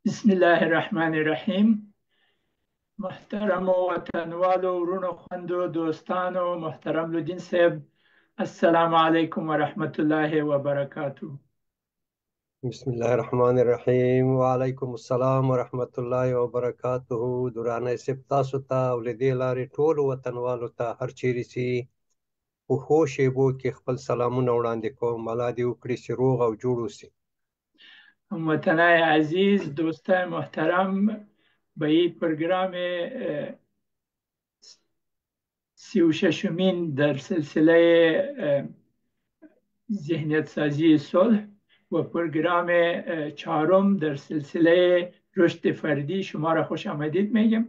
بسم الله الرحمن الرحیم. محترمو وطنوالو، وروڼو، خوندو، دوستانو، محترم لودین صاحب، السلام علیکم ورحمت الله وبرکاته. بسم الله الرحمن الرحیم. وعلیکم السلام ورحمت الله وبرکاته. درانه صاحب، تاسو ته او له دې لارې ټولو وطنوالو ته هر چیرې چې په ښو شیبو کې خپل سلامونه وړاندې کوم. الله دې وکړي چې روغ او جوړ اوسئ. هموطنای عزیز، دوستای محترم، به این پروگرام 36مین در سلسله ذهنیت سازی صلح و پروگرام چهارم در سلسله رشد فردی شما را خوش آمدید میگم.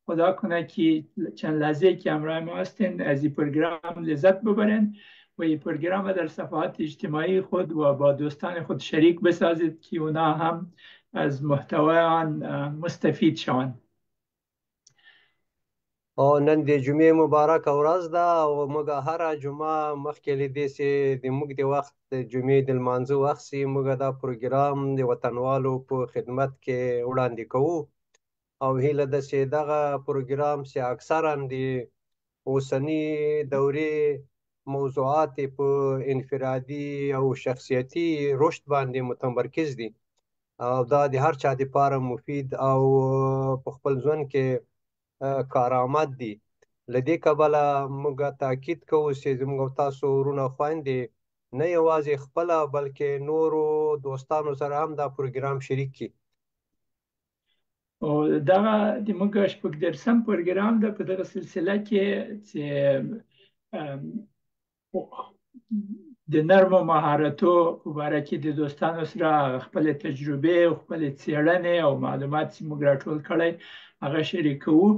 خدا کنه که چند لحظه که همراه ما هستین از این پروگرام لذت ببرین و این پروگرام در صفحات اجتماعی خود و با دوستان خود شریک بسازید که اونا هم از محتوای آن مستفید شوند. او نن د جمعې مبارک ورځ ده او موږ هره جمعه مخکې له دې چې د موږ د وخت د جمعې د لمانځه وخت سي، موږ دا پروګرام د وطنوالو په خدمت کې وړاندې کوو او هیله ده چې دغه پروګرام چې اکثرا د اوسني دورې موضوعات په انفرادي او شخصیتي رشد باندې متمرکز دي او دا د هر چا دپاره مفید او په خپل ژوند کې کارآمد دي. له دې کبله موږ تاکید کوو چې زموږ او تاسو وروڼه خویندې نه یوازې خپله بلکې نورو دوستانو سره هم دا پروګرام شریک کړي. او دغه د موږ 36 پروګرام ده په دغه سلسله کې چې د نرمو مهارتو په باره کې د دوستانو سره خپلې تجربې او خپلې څېړنې او معلومات چې موږ راټول کړی هغه شریکوو.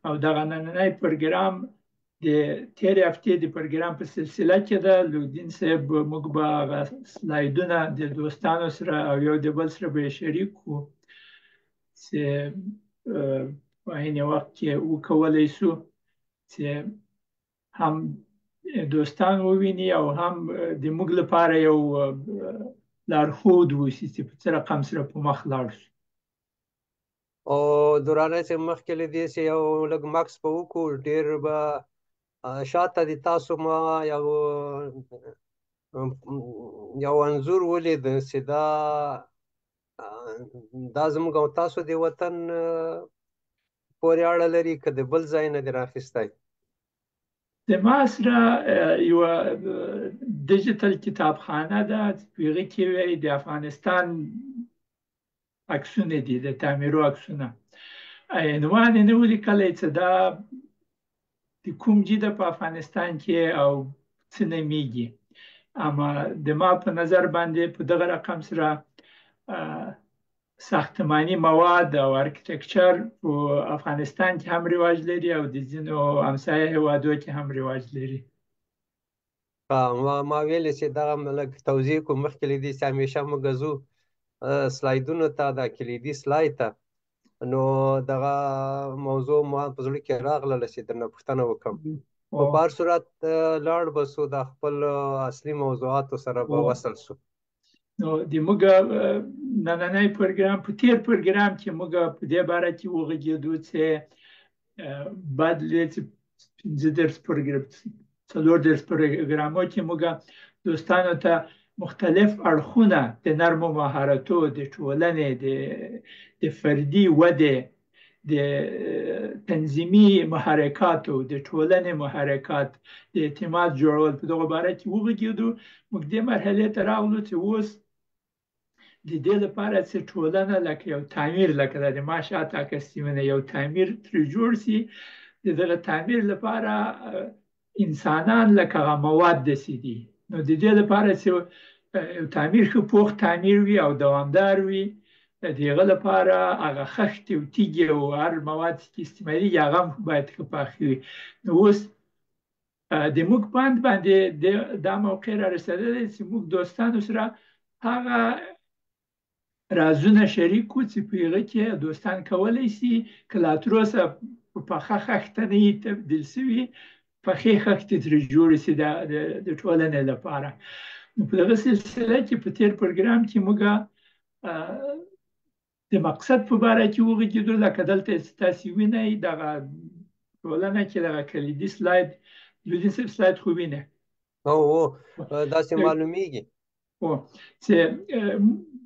او دغه نننی پروګرام د تېرې هفتې د پروګرام په سلسله کې ده. لودین صاحب موږ به هغه سلایدونه د دوستانو سره او یو د بل سره به یې شریک کړو چې په عین وخت کې وکولی شو چې هم دوستان وویني او هم د موږ لپاره یو لارښود اوسي چې په څه رقم سره په مخ لاړ شو. او درانه چې مخکې له دې چې یو لږ مکس به وکړو، ډېر به شاته د تاسو ما یو انځور ولید چې دا زموږ او تاسو د وطن پورې اړه لري که د بل ځای نه دی راخیستی؟ د ما سره یوه ډیجیټل کتابخانه ده چې په هغه کې وایي د افغانستان عکسونه دي، د تعمیرو عکسونه. عنوان یې نه و لیکلی چې دا د کوم ځای ده په افغانستان کې او څه نومېږي، اما د ما په نظر باندې په دغه رقم سره ساختماني مواد او ارکیټکچر په افغانستان کې هم رواج لري او د ځینو همسایه هېوادو کې هم رواج لري. ما ویلې چې دغه لږ توضیح کوم مخکې له دې چې همیشه موږ ځو سلایدونو ته، دا کلیدي سلاید ته، نو دغه موضوع ما په زړه کې راغله چې درنه پوښتنه وکړم. په هر صورت لاړ به سو، د خپل اصلي موضوعاتو سره به وصل سو. نو د موږ نننی پروګرام، په تېر پروګرام کې موږ په دې باره کې وغږېدو چې بعد له چې 35 پروګرام، 34 پروګرامو کې موږ دوستانو ته مختلف اړخونه د نرمو مهارتو، د ټولنې، د فردي ودې، د تنظیمي محرکاتو، د ټولنې محرکات، د اعتماد جوړول په دغه باره کې وغږېدو. موږ دې مرحلې ته راغلو چې اوس د دې لپاره چې ټولنه لکه یو تعمیر، لکه د ما شاته اکستیمنه یو تعمیر ترې جوړ سي، د دغه تعمیر لپاره انسانان لکه هغه مواد داسې دي. نو د دې لپاره چې یو تعمیر ښه پوخ تعمیر وي او دوامدار وي، د هغه لپاره هغه خښتې او تیږې او هر مواد چې استعمالېږي هغه هم باید ښه پاخه وي. نو اوس د موږ پند باندې دا موقع را رسېدلې چې موږ دوستانو سره هغه رازونه شریک کړو چې په هغه کې دوستان کولی شي که لا تر اوسه په پخه خښته نه وي تبدیل شوي، پخې خښتې ترې جوړې شي د ټولنې لپاره. نو په دغه سلسله کې په تېر پروګرام کې موږ د مقصد په باره کې وغږېدو. لکه دلته چې تاسې وینئ دغه ټولنه کې دغه کلیدي سلاید، لودین صاحب سلاید خو وینئ؟ هو، داسې معلومیږي. هو، چې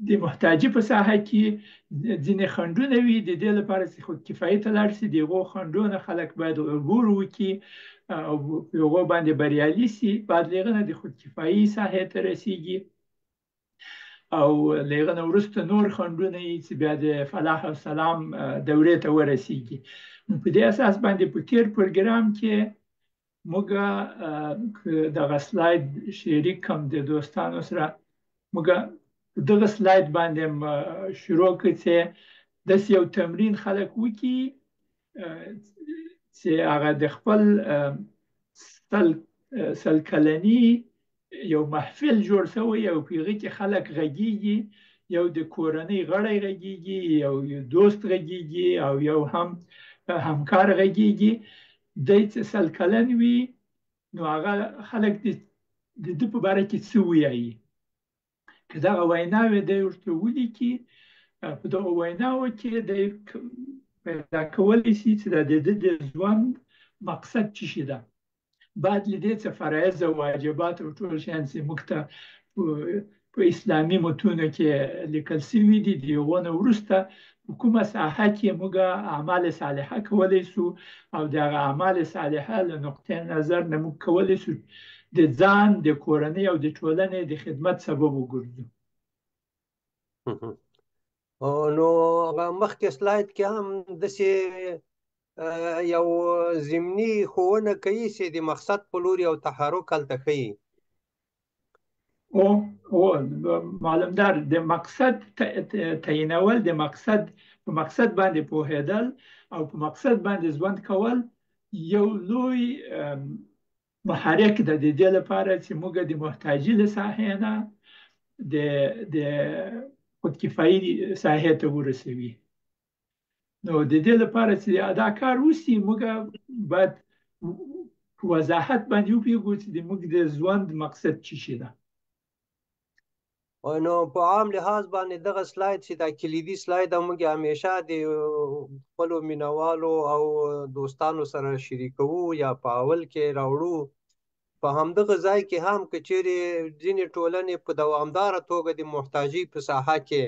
د محتاجي په ساحه کې ځینې خنډونه وي، د دې لپاره چې خودکفایي ته لاړ شي د هغو خنډونو خلک باید عبور وکړي او په هغو باندې بریالي شي. بعد له هغه نه د خودکفایي ساحې ته رسیږي او له هغه نه وروسته نور خنډونه یي چې بیا د فلاح او سلام دورې ته ورسیږي. نو په دې اساس باندې په تېر پروګرام کې موږ دغه سلاید شریک کم د دوستانو سره، موږ دغه سلاید باندې شروع کړ چې داسې یو تمرین خلک وکړي چې هغه د خپل 100 کلني یو محفل جوړ شوی او په هغه کې خلک غږیږي، یو د کورنۍ غړی غږیږي، یو دوست غږیږي او یو هم همکار غږیږي. دی چې 100 کلن وي نو هغه خلک د ده په باره کې څه ویایي، که دغه ویناوې دی ورته ولیکي، په دغو ویناوو کې دی پیدا کولی شي چې د ده د ژوند مقصد څه شي ده. بعد له دې چې فرایض او واجبات او ټول شیان چې موږ ته په اسلامي متونو کې لیکل شوي دي، د هغو نه وروسته په کومه ساحه کې موږ اعمال صالحه کولی شو او د هغه اعمال صالحه له نقطې نظر نه موږ کولی شو د ځان، د کورنۍ او د ټولنې د خدمت سبب وګرځو. نو هغه مخکې سلاید کې هم داسې یو ضمني ښوونه کوي چې د مقصد په لوري او تحرک هلته ښیي. او معلومدار د مقصد تعینول، د مقصد په مقصد باندې پوهېدل او په مقصد باندې ژوند کول یو لوی محرک ده د دې لپاره چې موږ د محتاجي له ساحې نه د خودکفایي ساحې ته ورسوي. نو د دې لپاره چې دا کار وشي موږ باید په وضاحت باندې وپوهېږو چې د موږ د ژوند مقصد څه شي ده. نو په عام لحاظ باندې دغه سلاید چې دا کلیدي سلاید موږ همیشه د خپلو مینوالو او دوستانو سره شریکوو یا په اول کې راوړو، په همدغه ځای کې هم که چیرې ځینې ټولنې په دوامداره توګه د محتاجۍ په ساحه کې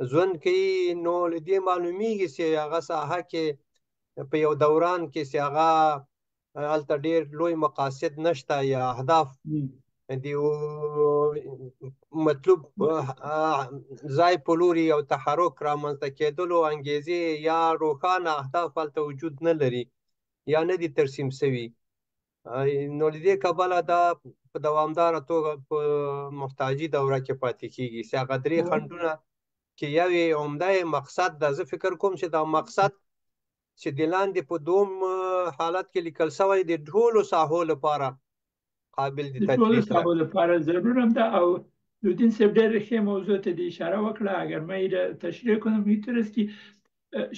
ژوند کوي، نو له دې معلومیږي چې هغه ساحه کې په یو دوران کې چې هغه هلته ډېر لوی مقاصد نشته یا اهداف د مطلوب ځای په لوري او تحرک رامنځته کېدلو انګیزې یا روښانه اهداف هلته وجود نه لري یا نه دي ترسیم سوي. نو له دې کبله دا په دوامداره توګه په محتاجي دوره کې پاتې کېږي چې هغه درې خنډونه چې یو یې عمده مقصد ده. زه فکر کوم چې دا مقصد چې د لاندې په دوم حالت کې لیکل شوی د ټولو ساحو لپاره قابل دي د ټولو ساحو لپاره ضرور هم ده. او لودین صاحب ډېر ښې موضوع ته د اشاره وکړه. اگر من تشریح کنم میتونست که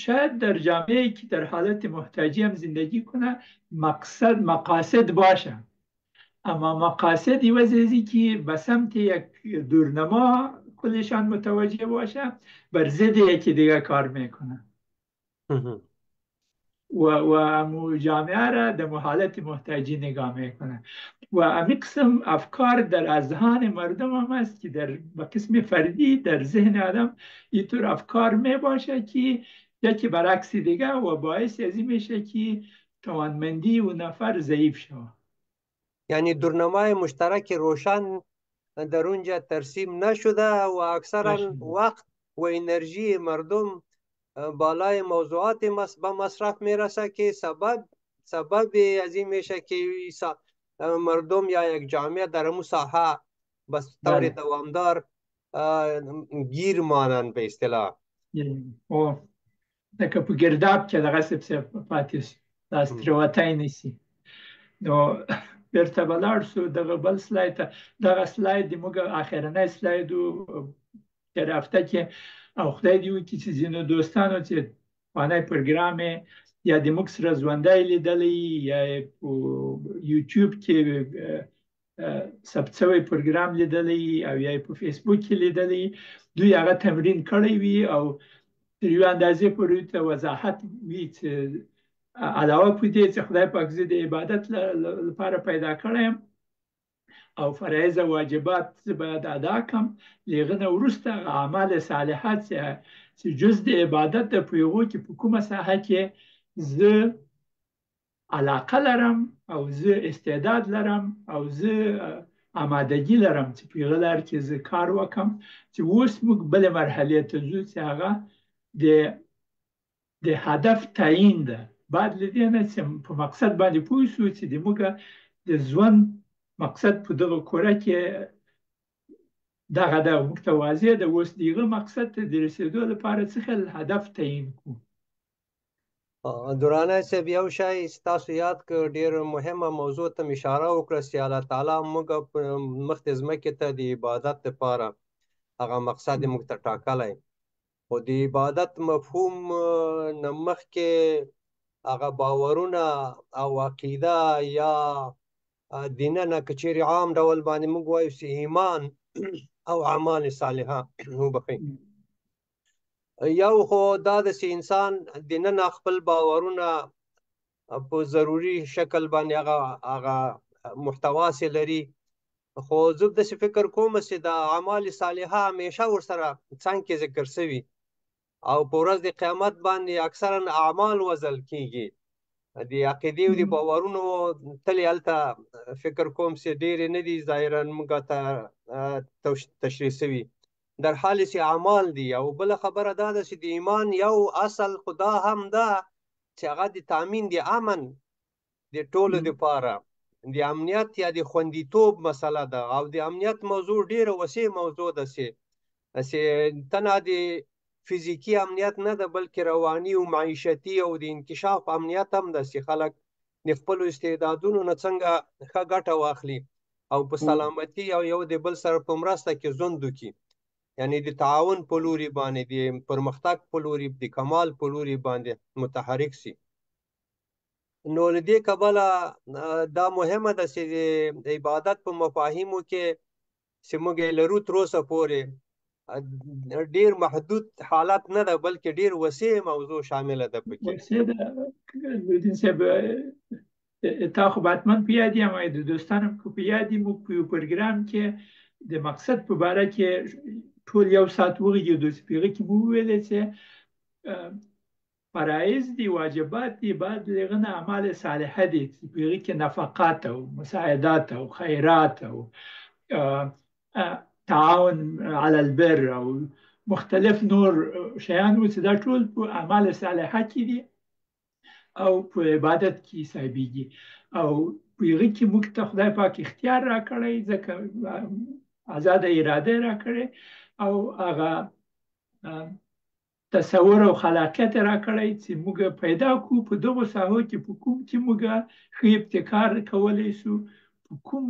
شاید در جامعه که در حالت محتاجی هم زندگی کنه مقصد مقاصد باشه، اما مقاصد عوض که به سمت یک دورنما کلشان متوجه باشه بر ضد یکی دیگه کار میکنه و جامعه را در حالت محتاجی نگاه میکنه. و امی قسم افکار در اذهان مردم هم است که در قسم فردی در ذهن آدم اینطور افکار می باشه که یکی برعکس دیگه و باعث از این میشه که توانمندی و نفر ضعیف شود. یعنی دورنمای مشترک روشن در اونجا ترسیم نشده و اکثرا وقت و انرژی مردم بالای موضوعات به مصرف میرسه که سبب از این میشه که مردم یا یک جامعه در امو ساحه به طور دوامدار گیر مانند به اصطلاح. لکه په ګرداب کې دغسې پسې پاتې شي، لاس ترې وتی نه شي. نو بیرته به لاړ شو دغه بل سلاید ته. دغه سلاید د موږ آخرنی سلاید و تېره هفته کې، او خدای دې وکړي چې ځینو دوستانو چې پخوانی پروګرام یې یا د موږ سره ژوندی لیدلی یا یې په یوټیوب کې ثبت شوی پروګرام لیدلی او یا یې په فیسبوک کې لیدلی، دوی هغه تمرین کړی وي او تر یو اندازې پورې ته وضاحت وي چې علاوه په دې چې خدای پاک زه د عبادت لپاره پیدا کړی یم او فرایض او واجبات زه باید ادا کړم، له هغه نه وروسته هغه اعمال صالحه چې جز د عبادت ده په هغو کې په کومه ساحه کې زه علاقه لرم او زه استعداد لرم او زه آمادګي لرم چې په هغه لار کې زه کار وکړم، چې اوس موږ بلې مرحلې ته ځو چې هغه د هدف تعیین ده. بعد له دې نه چې په مقصد باندې پوه شو چې د موږ د ژوند مقصد په دغه کره کې دغه ده، موږ ته واضح ده، اوس د هغه مقصد ته د رسېدو لپاره څه خل هدف تعیین کړو. درانی صاحب، یو شی ستاسو یاد که ډېر مهمه موضوع ته مې اشاره وکړه چې الله تعالی موږ مخ د ځمکې ته د عبادت لپاره هغه مقصد یې موږ ته ټاکلی، خو د عبادت مفهوم نه مخکې هغه باورونه او عقیده یا دیننه که چیرې عام ډول باندې موږ وایو چې ایمان او اعمال صالحه وبخښئ، یو خو دا ده چې انسان دننه خپل باورونه په ضروري شکل باندې هغه محتوا سې لري، خو زه داسې فکر کوم چې د اعمال صالحه همیشه ورسره څنګ کې ذکر سوي او په ورځ د قیامت باندې اکثرا اعمال وزل کیږي. د عقیدې او د باورونو تلې هلته فکر کوم چې ډېرې نه دي ظاهرا موږ ته تشریح سوي، در حال چې اعمال دي. او بله خبره دا ده چې د ایمان یو اصل خو دا هم ده چې هغه د تامین د امن د ټولو دپاره د امنیت یا د خوندیتوب مسله ده، او د امنیت موضوع ډېره وسیع موضوع ده چې تنها د فزیکي امنیت نه ده بلکې رواني او معیشتي او د انکشاف امنیت هم ده چې خلک د خپلو استعدادونو نه څنګه ښه ګټه واخلي او په سلامتي او یو د بل سره په مرسته کې ژوند وکړي، یعنی د تعاون په لوري باندې، د پرمختګ په لوري، د کمال په لوري باندې متحرک سي. نو له دې کبله دا مهمه ده چې د عبادت په مفاهیمو کې چې موږ یې لرو تر اوسه پورې ډیر محدود حالت نه ده بلکې ډیر وسیع موضوع شامله ده پکې. وسیع ده لودین صاحب، تا خو به حتما په یاد یم، د دوستانو که په یاد دي، موږ په یو پروګرام کې د مقصد په باره کې ټول یو ساعت وغږېدو چې په هغه کې مو وویلې چې فرایض دي، واجبات دي، بعد له هغه نه اعمال صالحه دي چې په هغه کې نفقات او مساعدات او خیرات او تعاون علی البر او مختلف نور شیان وو چې دا ټول په اعمال صالحه کې دي او په عبادت کې حسابېږي. او په هغه کې موږ ته خدای پاک اختیار راکړی، ځکه آزاده اراده راکړې او هغه تصور او خلاقیت راکړی چې موږ پیدا کړو په دغو ساحو کې په کوم کې موږ ښه ابتکار کولی شو، په کوم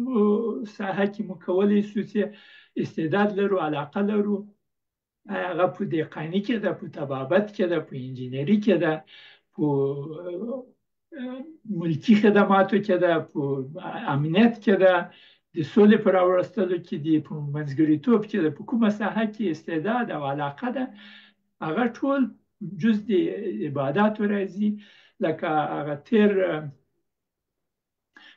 ساحه کې موږ کولی شو چې استعداد لرو، علاقه لرو، هغه په دهقاني کې ده، په طبابت کې ده، په انجینري کې ده، په ملکي خدماتو کې ده، په امنیت کې ده، د سولې په راوستلو کې دي، په منځګړیتوب کې ده، په کومه ساحه کې استعداد او علاقه ده، هغه ټول جز د عباداتو راځي. لکه هغه تېر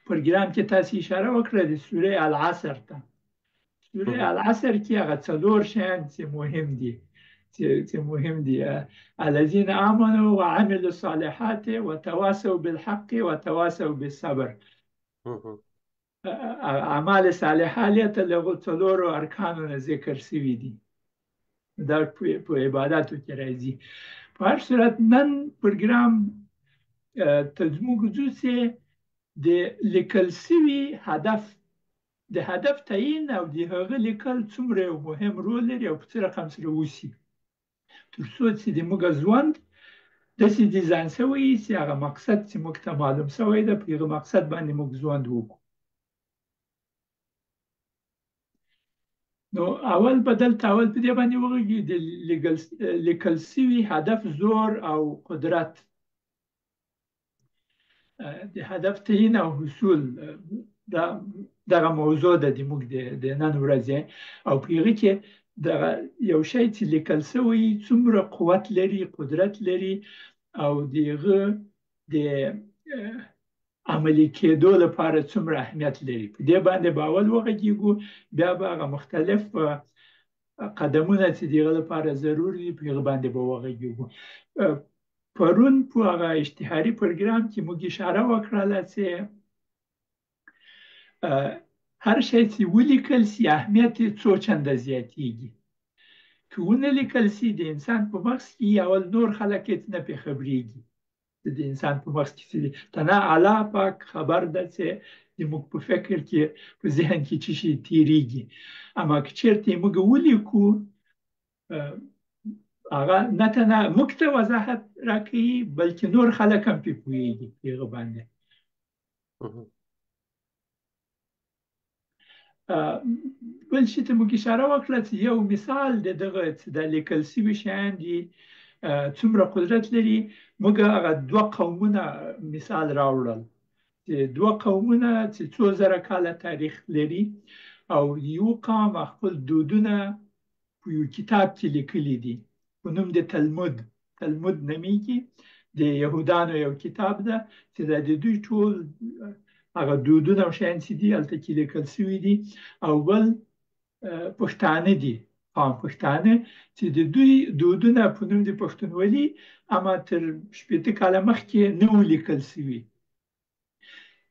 پروګرام کې تاسې اشاره وکړه د سورې العصر ته. سورې العصر کې هغه څلور شیان چې مهم دي، چې مهم دي، الذین آمنوا وعملوا الصالحات وتواصوا بالحق وتواصوا بالصبر. اعمال صالحه له هغو څلورو ارکانو نه ذکر سوي دي، دا په عباداتو کې راځي. په هر صورت نن پروګرام ته زموږ ځو چې د لیکل سوي هدف، د هدف تعیین او د هغه لیکل څومره یو مهم رول لري او په څه رقم سره وشي، تر څو چې د موږ ژوند داسې ډیزاین سوی چې هغه مقصد چې موږ ته معلوم سوی ده په هغه مقصد باندې موږ ژوند وکړو. نو اول به دلته اول په دې باندې وغږېږو د لیکل سوي هدف زور او قدرت، د هدف تعیین او حصول، دا دغه موضوع ده د موږ د نن ورځې. او په هغه کې دغه یو شی چې لیکل شوی څومره قوت لري، قدرت لري، او د هغه د عملي کېدو لپاره څومره اهمیت لري. په دې باندې به اول وغږېږو، بیا به هغه مختلف قدمونه چې د هغه لپاره ضرور دي په هغه باندې به وغږېږو. پرون په هغه اشتهاري پروګرام کې موږ اشاره وکړله چې هر شی چې ولیکل سي اهمیت یې څو چنده زیاتیږي. که ونه لیکل سي د انسان په مغز کې اول نور خلک هېڅ نه پرې خبرېږي چې د انسان په مغز کې څه دي. تنها الله پاک خبر ده چې د موږ په فکر کې، په ذهن کې څه شي تېرېږي. اما که چېرته یې موږ ولیکو، هغه نه تنها موږ ته وضاحت راکوي بلکې نور خلک هم پرې پوهېږي په هغه باندې. بل شي ته موږ اشاره وکړه چې یو مثال د دغه چې دا لیکل شوي شیان دي څومره قدرت لري. موږ هغه دوه قومونه مثال راوړل چې دوه قومونه چې څو زره کاله تاریخ لري او یو قوم خپل دودونه په یو کتاب کې لیکلي دي په نوم د تلمود، تلمود نومېږي، د یهودانو یو کتاب ده چې د دوی ټول هغه دودونه او شیان چې دي هلته کې لیکل شوي دي. او بل پښتانه دي، قام پښتانه چې د دوی دودونه په نوم د پښتونولي اما تر 60 کاله مخکې نه وو لیکل شوي،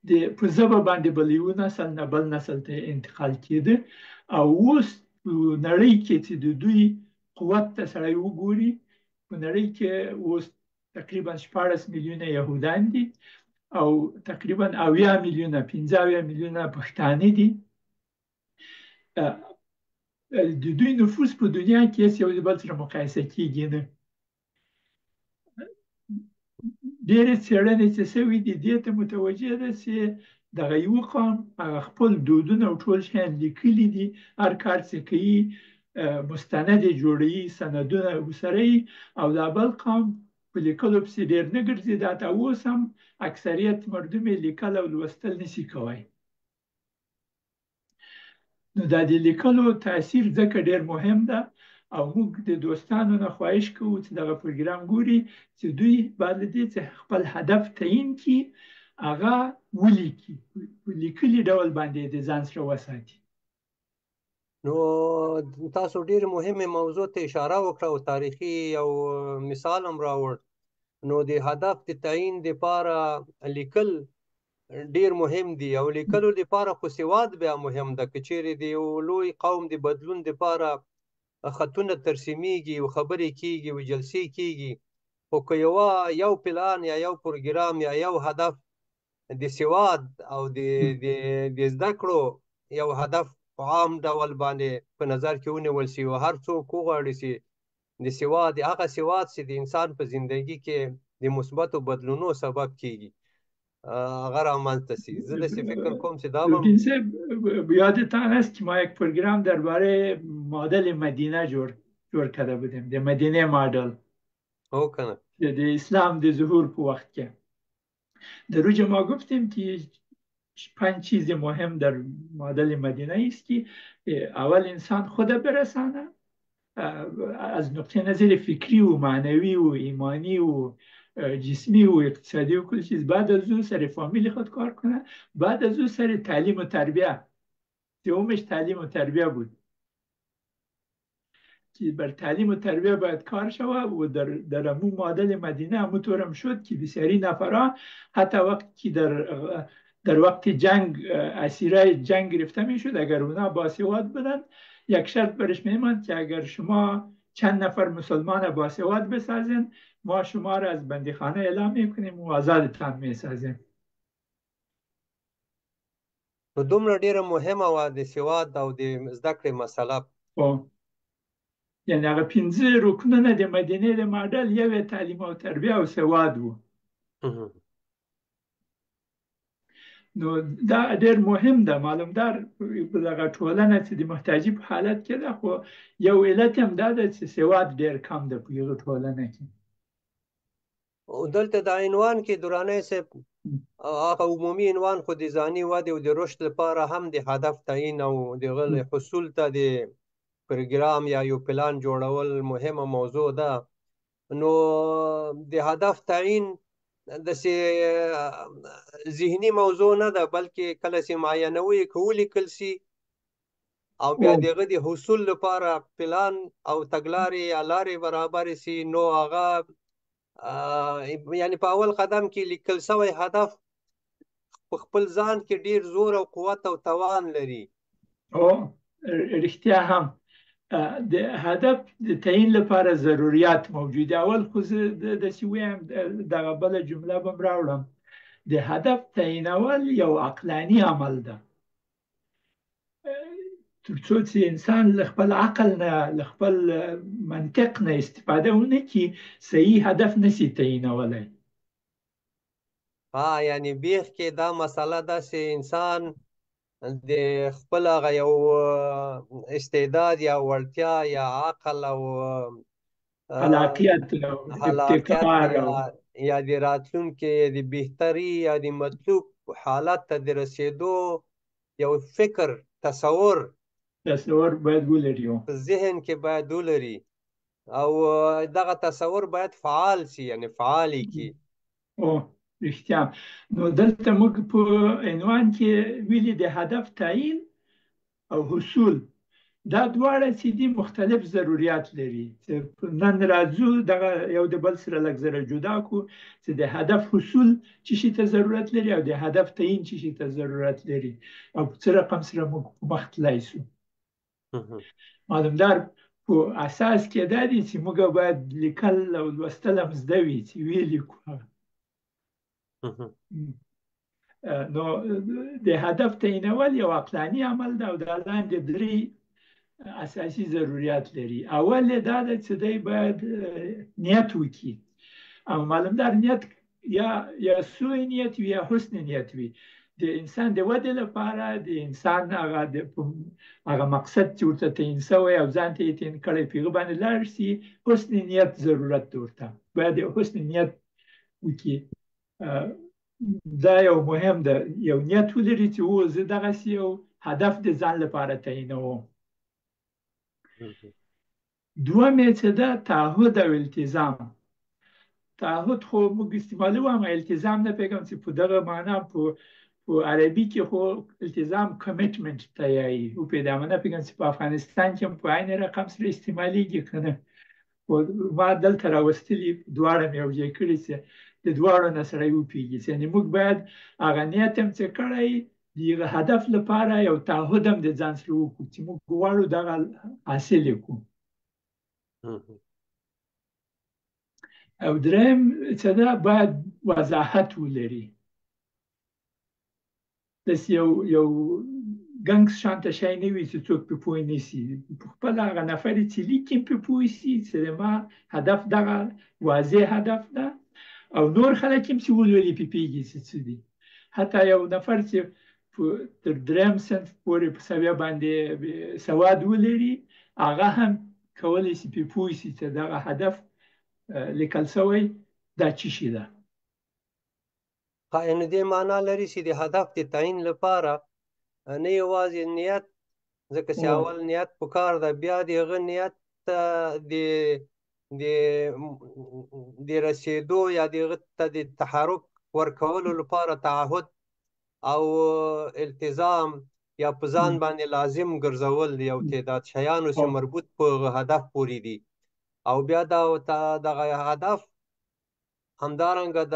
د په ژبه باندې به له یو نسل نه بل نسل ته انتقال کېده. او اوس په نړۍ کې چې د دوی قوت ته سړی وګوري، په نړۍ کې اوس تقریبا 16 میلیونه یهودان دي او تقریبا 70 میلیونه، 75 میلیونه پښتانه دي. د دوی نفوس په دنیا کې هېڅ یو د بل سره مقایسه کېږي نه. ډېرې څېړنې چې سوي دي دې ته متوجه ده چې دغه یو قوم هغه خپل دودونه او ټول شیان لیکلي دي، هر کار چې کوي مستند یې جوړوي، سندونه ورسره وي. او دا بل قوم په لیکلو پسې ډېر نه ګرځي، دا ته اوس هم اکثریت مردم یې لیکل او لوستل نشي کوی. نو دا د لیکلو تاثیر ځکه ډېر مهم ده. او موږ د دوستانو نه خواهش کوو چې دغه پروګرام ګوري چې دوی بعد له دې چې خپل هدف تعیین کړي هغه ولیکي، په لیکلي ډول باندې د ځان سره وساتي. نو تاسو ډېر مهمې موضوع ته اشاره وکړه او تاریخي یو مثال هم راوړ. نو د هدف د تعیین دپاره لیکل ډېر مهم دي، او لیکلو دپاره خو سواد بیا مهم ده. که چیرې د یو لوی قوم د بدلون دپاره خطونه ترسیمیږي او خبرې کیږي او جلسې کیږي، خو که یو پلان یا یو پروګرام یا یو هدف د سواد او د زده کړو یو هدف په عام ډول باندې په نظر کې ونیول شي او هر څوک وغواړي چې د سواد، هغه سواد چې د انسان په زندګي کې د مثبتو بدلونو سبب کیږي هغه رامنځته شي. زه داسې فکر کوم چې دا به صاحب یادتان است که ما یک پروگرام درباره مدل مدینه جوړ کرده بودیم، د مدینه مدل. هو کنه، د اسلام د ظهور په وخت کې در اوج ما گفتیم که 5 چیز مهم در مدل مدینه است که اول انسان خود برسانه از نقطه نظر فکری و معنوی و ایمانی و جسمی و اقتصادی و کل چیز، بعد از او سر فامیل خود کار کنه، بعد از او سر تعلیم و تربیه. سومش تعلیم و تربیه بود که بر تعلیم و تربیه باید کار شود. و در امو مدل مدینه همو طورم شد که بسیاری نفرها حتی وقتی که در وقت جنگ اسیرای جنگ گرفته میشد، اگر اونا باسواد بودن یک شرط برش میماند که اگر شما چند نفر مسلمان باسواد بسازین ما شما را از بندیخانه اعلام میکنیم و آزادتان میسازیم. نو دومره ډیره مهمه وه د سواد او د زده کړې مسله. یعنی هغه 5 رکنونه د مدینې د ماډل یو یې تعلیم او تربیه او سواد وو. نو دا ډېر مهم ده. معلومدار په دغه ټولنه چې د محتاجي په حالت کې ده، خو یو علت هم دا ده چې سواد ډېر کم ده په هغه ټولنه کې. او دلته د عنوان کې درانی صاحب هغه عمومي عنوان خو د ځاني ودې او د رشد لپاره هم د هدف تعیین او د هغه حصول ته د پروګرام یا یو پلان جوړول مهمه موضوع ده. نو د هدف تعین داسې ذهني موضوع نه ده، بلکې کله چې معینوي که ولیکل سي او بیا د هغه د حصول لپاره پلان او تګلارې یا لارې برابرې سي، نو هغه یعنی په اول قدم کې لیکل شوی هدف په خپل ځان کې ډیر زور او قوت او توان لري. او رښتیا هم د هدف د تعیین لپاره ضروریات موجود دي. اول خو زه داسې ووایم، دغه بله جمله به هم راوړم، د هدف تعیینول یو عقلاني عمل ده، تر څو چې انسان له خپل عقل نه، له خپل منطق نه استفاده ونه کړي، صحیح هدف نشي تعیینولی. ها، یعنی بیخ کې دا مسله ده چې انسان د خپل هغه یو استعداد یا وړتیا یا عقل او خلاقیت او ابتکار یا د راتلونکي د بهتري یا د مطلوب حالت ته د رسېدو یو فکر، تصور باید ولري، په ذهن کې باید ولري، او دغه تصور باید فعال سي، یعنی فعال یې کړي. او رښتیا. نو دلته موږ په عنوان کې ویلي د هدف تعیین او حصول، دا دواړه چې دي مختلف ضروریات لري. چې نن راځو دغه یو د بل سره لږ زره جدا کړو، چې د هدف حصول څه شي ته ضرورت لري او د هدف تعیین څه شي ته ضرورت لري، او په څه رقم سره موږ په مخ تلای شو. معلومدار په اساس کې دا دي چې موږ باید لیکل او لوستل هم زده وي، چې ویې لیکو. نو د هدف تعیینول یو عقلاني عمل ده، او دا لاندې درې اساسي ضروریات لري. اول یې دا ده چې دی باید نیت وکړي، او معلومدار نیت یا سوء نیت وي یا حسن نیت وي. د انسان د ودې لپاره د انسان هغه مقصد چې ورته تعیین شوی او ځان ته یې تعیین کړی، په هغه باندې لاړ شي، حسن نیت ضرورت دی ورته، باید حسن نیت وکړي. دا یو مهم ده، یو نیت ولري چې زه دغسې یو هدف د ځان لپاره تعیینوم. دوم یې چې ده تعهد او التزام. تعهد خو موږ استعمالوو، اما التزام نه پوهېږم چې په دغه معنا په عربي کې خو التزام commitment ته یایي، وپوهېدم، اما نه پوهېږم چې په افغانستان کې هم په عین رقم سره استعمالېږي که نه. خو ما دلته راوستلي دواړه مې یو ځای کړي چې د دواړو نه سړی وپوهېږي. یعنې موږ باید هغه نیت هم چې کړی د هغه هدف لپاره یو تعهد هم د ځان سره وکړو چې موږ غواړو دغه حاصل یې کړو. او دریم چې ده باید وضاحت ولري، داسې یو ګنګس شانته شی نه وي چې څوک پرې پوه نه شي، په خپله هغه نفر چې لیکي هم پرې پوه شي چې زما هدف دغه واضح هدف ده، او نور خلک هم چې ولولي پرې پوهېږي چې څه دي. حتی یو نفر چې تر دریم صنف پورې په سویه باندې سواد ولري، هغه هم کولی شي پرې پوه شي چې دغه هدف لیکل شوی دا څه شي ده. یعنې دې معنا لري چې د هدف د تعیین لپاره نه یوازې نیت، ځکه چې اول نیت پکار ده، بیا د هغه نیت ته د رسېدو یا د هغه ته د تحرک ورکولو لپاره تعهد او التزام یا په ځان باندې لازم ګرځول یو تعداد شیانو چې مربوط په هدف پورې دي، او بیا دا دغه هدف همدارنګه د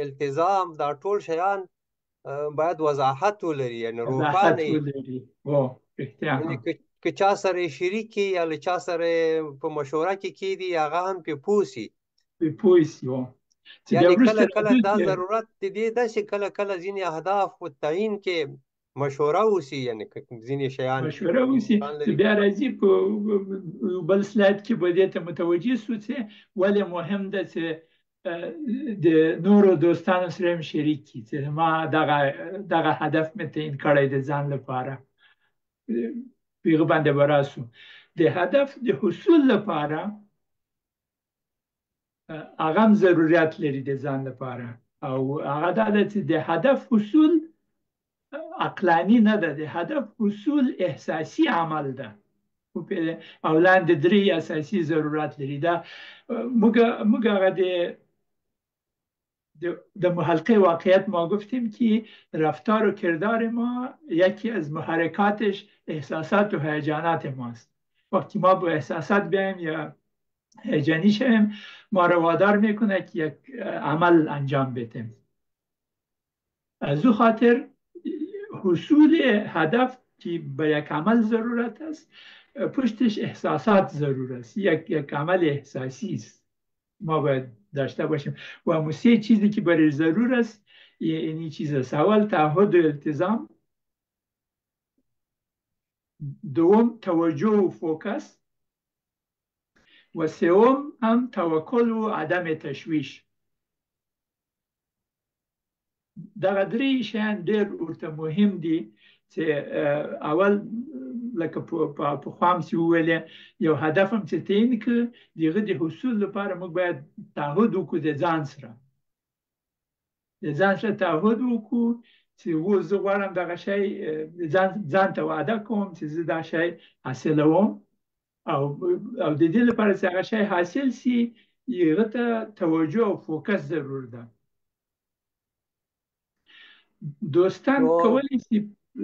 التزام دا ټول شیان باید وضاحت ولري، یعنې روښانه ولري. یعنې که چا سره شریک کړي یا له چا سره په مشوره کې کېدي، هغه هم پرې پوه شي. پرې پوه شي. یعنې کله کله دا ضرورت د دې ده چې کله کله ځینې اهداف په تعیین کې مشوره وشي، یعنې ځینې شیان مشوره وشي. چې بیا راځي په بل سلاید کې به دې ته متوجه شو چې ولې مهم ده چې د نورو دوستانو سره هم شریک کړي، چې ما دغه هدف مې تعیین کړی د ځان لپاره، په هغه باندې به راسو. د هدف د حصول لپاره هغه هم ضروریات لري د ځان لپاره، او هغه دا ده چې د هدف حصول عقلاني نه ده، د هدف حصول احساسي عمل ده. او لاندې درې اساسي ضرورت لري. دا موږ هغه د حلقه واقعیت ما گفتیم که رفتار و کردار ما یکی از محرکاتش احساسات و هیجانات ماست. وقتی ما با احساسات بیایم یا هیجانی شویم، ما رو وادار میکنه که یک عمل انجام بدیم. از او خاطر حصول هدف که به یک عمل ضرورت است، پشتش احساسات ضرور است. یک عمل احساسی است ما باید داشته باشیم. و همون سه چیزی که برای ضرور است اینی چیز است: اول تعهد و التزام، دوم توجه و focus، و سوم هم توکل و عدم تشویش. دغه درې شیان ډېر ورته مهم دي چې اول لکه پخوا هم چې وویلې، یو هدف هم چې تعین کړ، د هغه د حصول لپاره موږ باید تعهد وکړو د ځان سره، د ځان سره تعهد وکړو چې و زه غواړم دغه شی، ځان ته وعده کوم چې زه دا شی حاصلوم، او د دې لپاره چې هغه شی حاصل سي هغه ته توجه او focus ضرور ده. دوستان کولی شي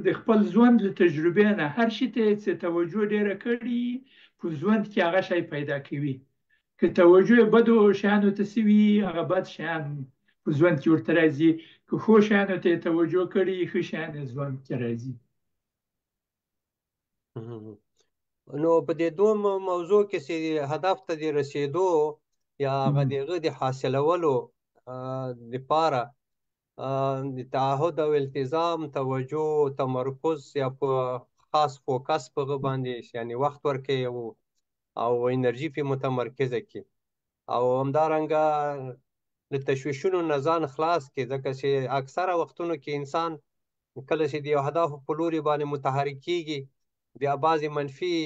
د خپل ژوند له تجربې نه هر شي ته چې توجه ډېره کړي په ژوند کې هغه شی پیدا کوي. که توجه بدو شیانو ته سوي هغه بد شیان په ژوند کې ورته راځي، که ښو شیانو ته یې توجه کړي ښه شیان یې ژوند کې راځي. نو په دې دوه موضوع کې چې هدف ته د رسېدو یا هغه د هغه د حاصلولو دپاره د تعهد او التزام، توجه، تمرکز یا په خاص focus په هغه باندې یعنې وخت ورکوي او انرژي پرې متمرکزه کړي، او همدارنګه له تشویشونو نه ځان خلاص کړي. ځکه چې اکثره وختونو کې انسان کله چې د یو هدف په لوري باندې متحرک کېږي بیا بعضې منفي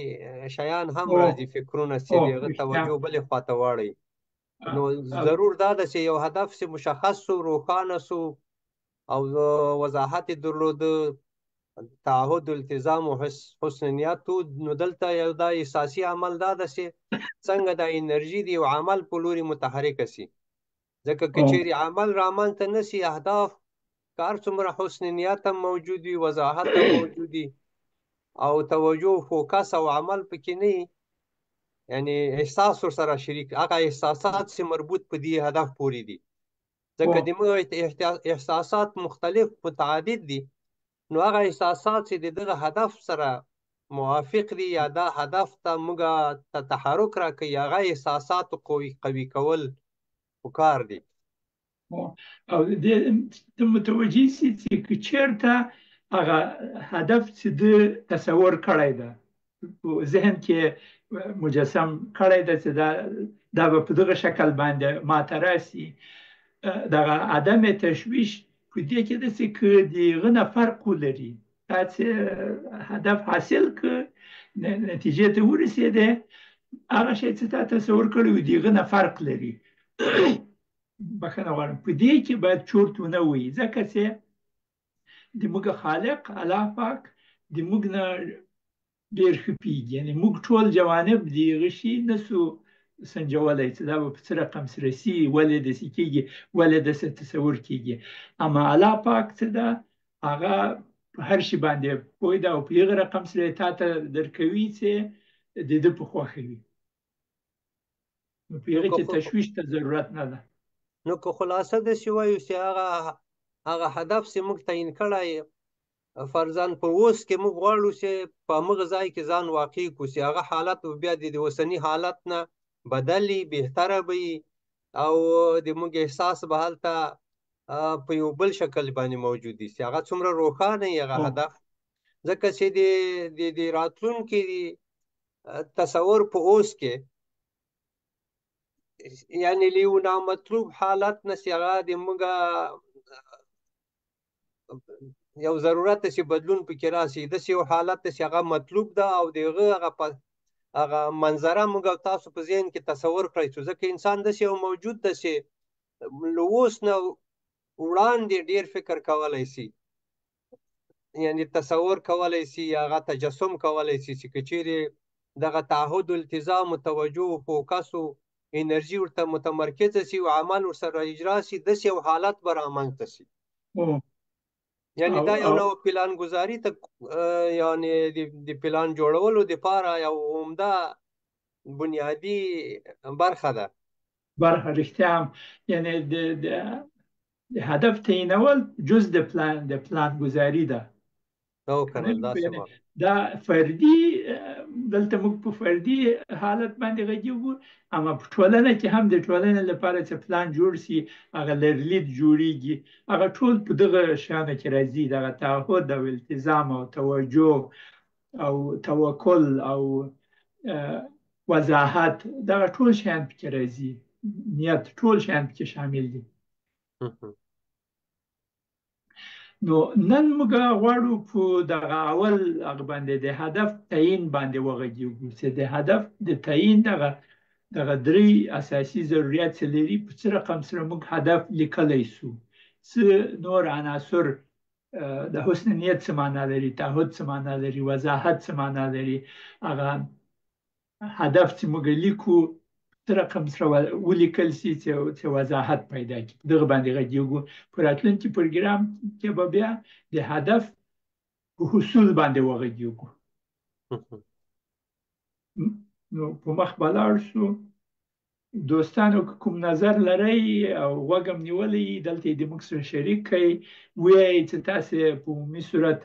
شیان هم راځي، فکرونه چې د هغه توجه بلې خواته واړوي. نو ضرور دا ده چې یو هدف چې مشخص سو، روښانه سو او وضاحت یې درلود، تعهد، التزام او حسن نیت، نو دلته یو دا اساسي عمل دا ده چې څنګه دا انرژي د یو عمل په لوري متحرکه سي. ځکه که چیرې عمل رامنځته نه سي، اهداف که هر څومره حسن نیت هم موجود وي، وضاحت هم موجود وي او توجه، focus او عمل پکې نه وي، یعنی احساس ورسره شریک، هغه احساسات چې مربوط په دې هدف پورې دي. ځکه د موږ احساسات مختلف متعدد دي، نو هغه احساسات چې د دغه هدف سره موافق دي یا دا هدف ته موږ ته تحرک راکوي، هغه احساسات قوي کول پکار دي. او د متوجه سي چې که چېرته هغه هدف چې ده تصور کړی ده په ذهن کې مجسم کړی ده چې دا به په دغه شکل باندې ماته راسي، دغه عدم تشویش په دې کې ده چې که د هغه نه فرق ولري، تا چې هدف حاصل کړ، نتیجې ته ورسېدې، هغه شی چې تا تصور کړی و د هغه نه فرق لري. بخښنه غواړم، په دې کې باید چورت ونه وي، ځکه چې د موږ خالق الله پاک د موږ نه ډېر ښه پوهېږي، یعنې موږ ټول جوانب د هغه شي نه سو سنجولی چې دا به په څه رقم سره سي، ولې داسې کېږي، ولې داسې تصور کېږي. اما الله پاک څه ده، هغه په هر شي باندې پوه ده او په هغه رقم سره تا ته درکوي چې د ده په خوښه وي. نو په هغه کې تشویش ته ضرورت نه ده. نو که خلاصه داسې وایو چې هغه هدف چې موږ تعین کړی، فرضاً په اوس کې موږ غواړو چې په همغه ځای کې ځان واقع کړو، چې هغه حالت به بیا د اوسني حالت نه بدل وي، بهتره به وي، او د موږ احساس به هلته په یو بل شکل باندې موجود وي، چې هغه څومره روښانه وي هغه هدف. ځکه چې د راتلونکي تصور په اوس کې یعنې له یو نامطلوب حالت نه چې هغه د موږ یو ضرورت چې بدلون پکې راسي، داسې یو حالت چې هغه مطلوب ده او د هغه هغه منظره موږ او تاسو په ذهن کې تصور کړی شو. ځکه انسان داسې یو موجود ده چې له اوس نه وړاندې ډېر فکر کولی شي، یعنې تصور کولی شي، هغه تجسم کولی شي چې که چیرې دغه تعهد، التزام، توجه، فوکس او انرژي ورته متمرکزه سي او عمل ورسره اجرا سي، داسې یو حالت به رامنځته سي. یعنی دا یو نوع پلان ګذاري ته، یعنی د پلان جوړولو دپاره یو عمده بنیادي برخه ده. برخه رښتیا هم، یعنی د هدف تعینول جز د پلان ګذاري ده. دا فردي، دلته موږ په فردي حالت باندې غږیږو، اما په ټولنه کې هم د ټولنې لپاره چې پلان جوړ سي، هغه لرلید جوړیږي، هغه ټول په دغه شیانو کې راځي، دغه تعهد او التزام او توجه او توکل او وضاحت، دغه ټول شیان پکې راځي، نیت، ټول شیان پکې شامل دي. نو نن موږ غواړو په دغه اول هغه باندې د هدف تعیین باندې وغږیږو، چې د هدف د تعیین دغه درې اساسي ضروریات چې لري، په څه رقم سره موږ هدف لیکلی سو، څه نور عناصر، د حسن نیت څه معنا لري، تعهد څه معنا لري، وضاحت څه معنا لري، هغه هدف چې موږ لیکو څه رقم سره ولیکل سي چې وضاحت پیدا کړي، دغه باندې غږیږو. په راتلونکي پروګرام کې به بیا د هدف په حصول باندې وغږیږو. نو په مخ به لاړ شو. دوستانو که کوم نظر لرئ او غوږ هم نیولی، دلته یې د موږ سره شریک کړئ، ویایئ چې تاسې په عمومي صورت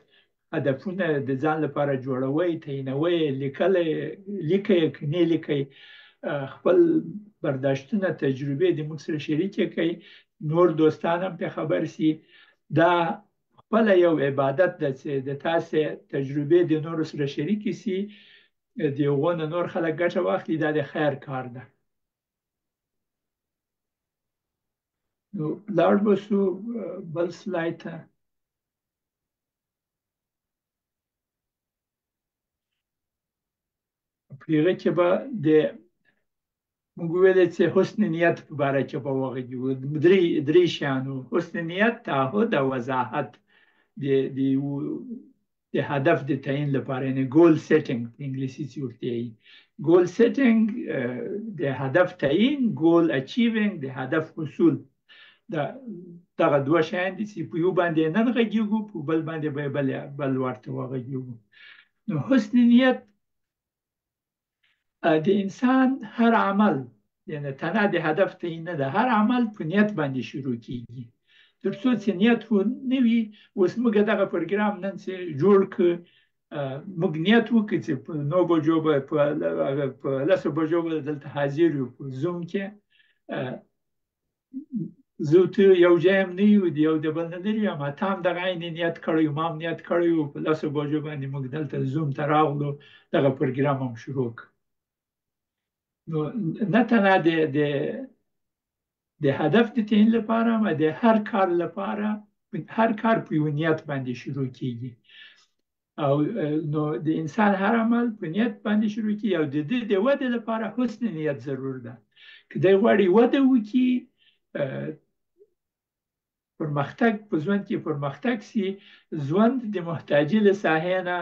هدفونه د ځان لپاره جوړوئ، تعینوئ، لیکئ که نه لیکئ، خپل برداشتونه، تجربې د موږ سره شریکې کړئ، نور دوستان هم پرې خبر سي. دا خپله یو عبادت ده چې د تاسې تجربې د نورو سره شریکې سي، د هغو نه نور خلک ګټه واخلي، دا د خیر کار ده. نو لاړ به سو بل سلاید ته. په هغه کې به د موږ ویلې چې حسن نیت په باره کې به وغږېږو. درې شیان وو: حسن نیت، تعهد او وضاحت د هدف د تعیین لپاره، یعنی goal setting په انګلیسي چې ورته وایي. goal setting د هدف تعیین، goal achieving د هدف حصول. دغه دوه شیان دي چې په یو باندې نن غږېږو، په بل باندې به بل ورته وغږېږو. نو حسن نیت د انسان هر عمل، یعنی تنها د هدف تعیین نه ده، هر عمل په نیت باندې شروع کیږي. تر څو چې نیت نه وي، اوس موږ دغه پروګرام نن چې جوړ کړ، موږ نیت وکړ چې په 9 بجو به، په 10 بجو به دلته حاضر یو په زوم کې. زه ته یو ځای هم نه یو، د یو د بل نه لرې یو، اما تا هم دغه عین نیت کړی و، ما هم نیت کړی و، په 10 بجو باندې موږ دلته زوم ته راغلو، دغه پروګرام هم شروع کړ. نو نه تنها د هدف د تعیین لپاره، اما د هر کار لپاره، هر کار په یو نیت باندې شروع کیږي. او نو د انسان هر عمل په نیت باندې شروع کیږي، او د ده د ودې لپاره حسن نیت ضرور ده. که دی غواړي وده وکړي، پرمختګ په ژوند کې پرمختګ سي، ژوند د محتاجي له ساحې نه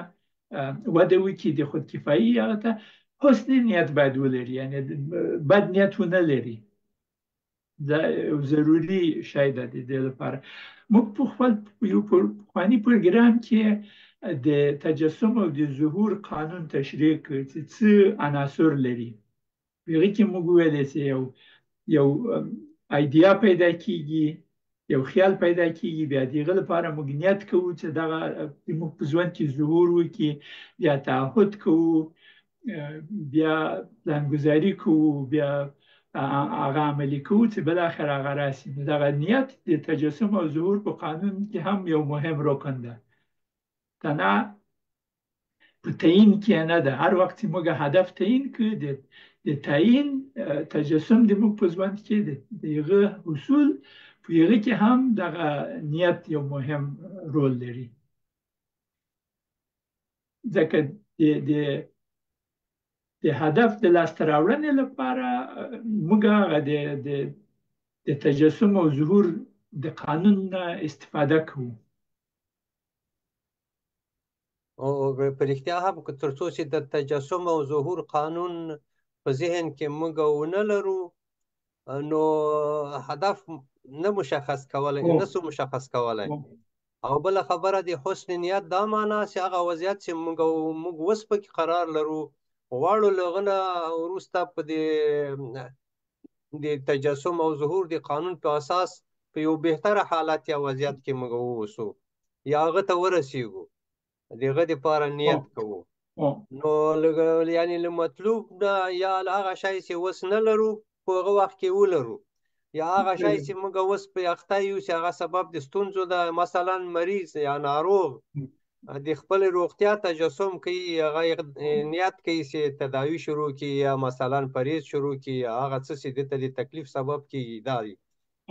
وده وکړي، د خودکفایي هغه ته حسن نیت باید ولري، یعنی بد نیت ونه لري. دا یو ضروري شی ده د دې لپاره. موږ په خپل یو پخواني پروګرام کې د تجسم او د ظهور قانون تشریح کړ چې څه عناصر لري. په هغه کې موږ وویل چې یو idea پیدا کیږي، یو خیال پیدا کیږي، بیا د هغه لپاره موږ نیت کوو چې دغه موږ په ژوند کې ظهور وکړي، بیا تعهد کوو، بیا پلانګذاري کوو، بیا هغه عملي کوو چې بالاخره هغه راسي. نو دغه نیت د تجسم او ظهور په قانون کې هم یو مهم رکن ده. تنها په تعیین کې نه ده، هر وخت چې موږ هدف تعیین کړو، د تعیین تجسم د موږ په ژوند کې د هغه حصول په هغه کې هم دغه نیت یو مهم رول لري. ځکه د هدف د لاسته راوړنې لپاره موږ هغه د تجسم او ظهور د قانون نه استفاده کوو. او په رښتیا هم که تر څو چې د تجسم او ظهور قانون په ذهن کې موږ ونه لرو، نو هدف نه مشخص کولی، نه سو مشخص کولی. او بله خبره د حسن نیت دا معنا چې هغه وضعیت چې موږ اوس پکې قرار لرو، غواړو له هغه نه وروسته په دې د تجسم او ظهور د قانون په اساس په یو بهتره حالت یا وضعیت کې موږ واوسو یا هغه ته ورسیږو، د هغه دپاره نیت کوو. نو یعنې له مطلوب نه یا له هغه شی چې اوس نه لرو په هغه وخت کې ولرو، یا هغه شی چې موږ اوس په اخته یو چې هغه سبب د ستونزو ده، مثلا مریض یا ناروغ د خپل روغتیا تجسم کوي، هغه نیت کوي چې تداوي شروع کړي یا مثلا پرهیز شروع کړي، یا هغه څه چې ده ته د تکلیف سبب کېږي دا دی.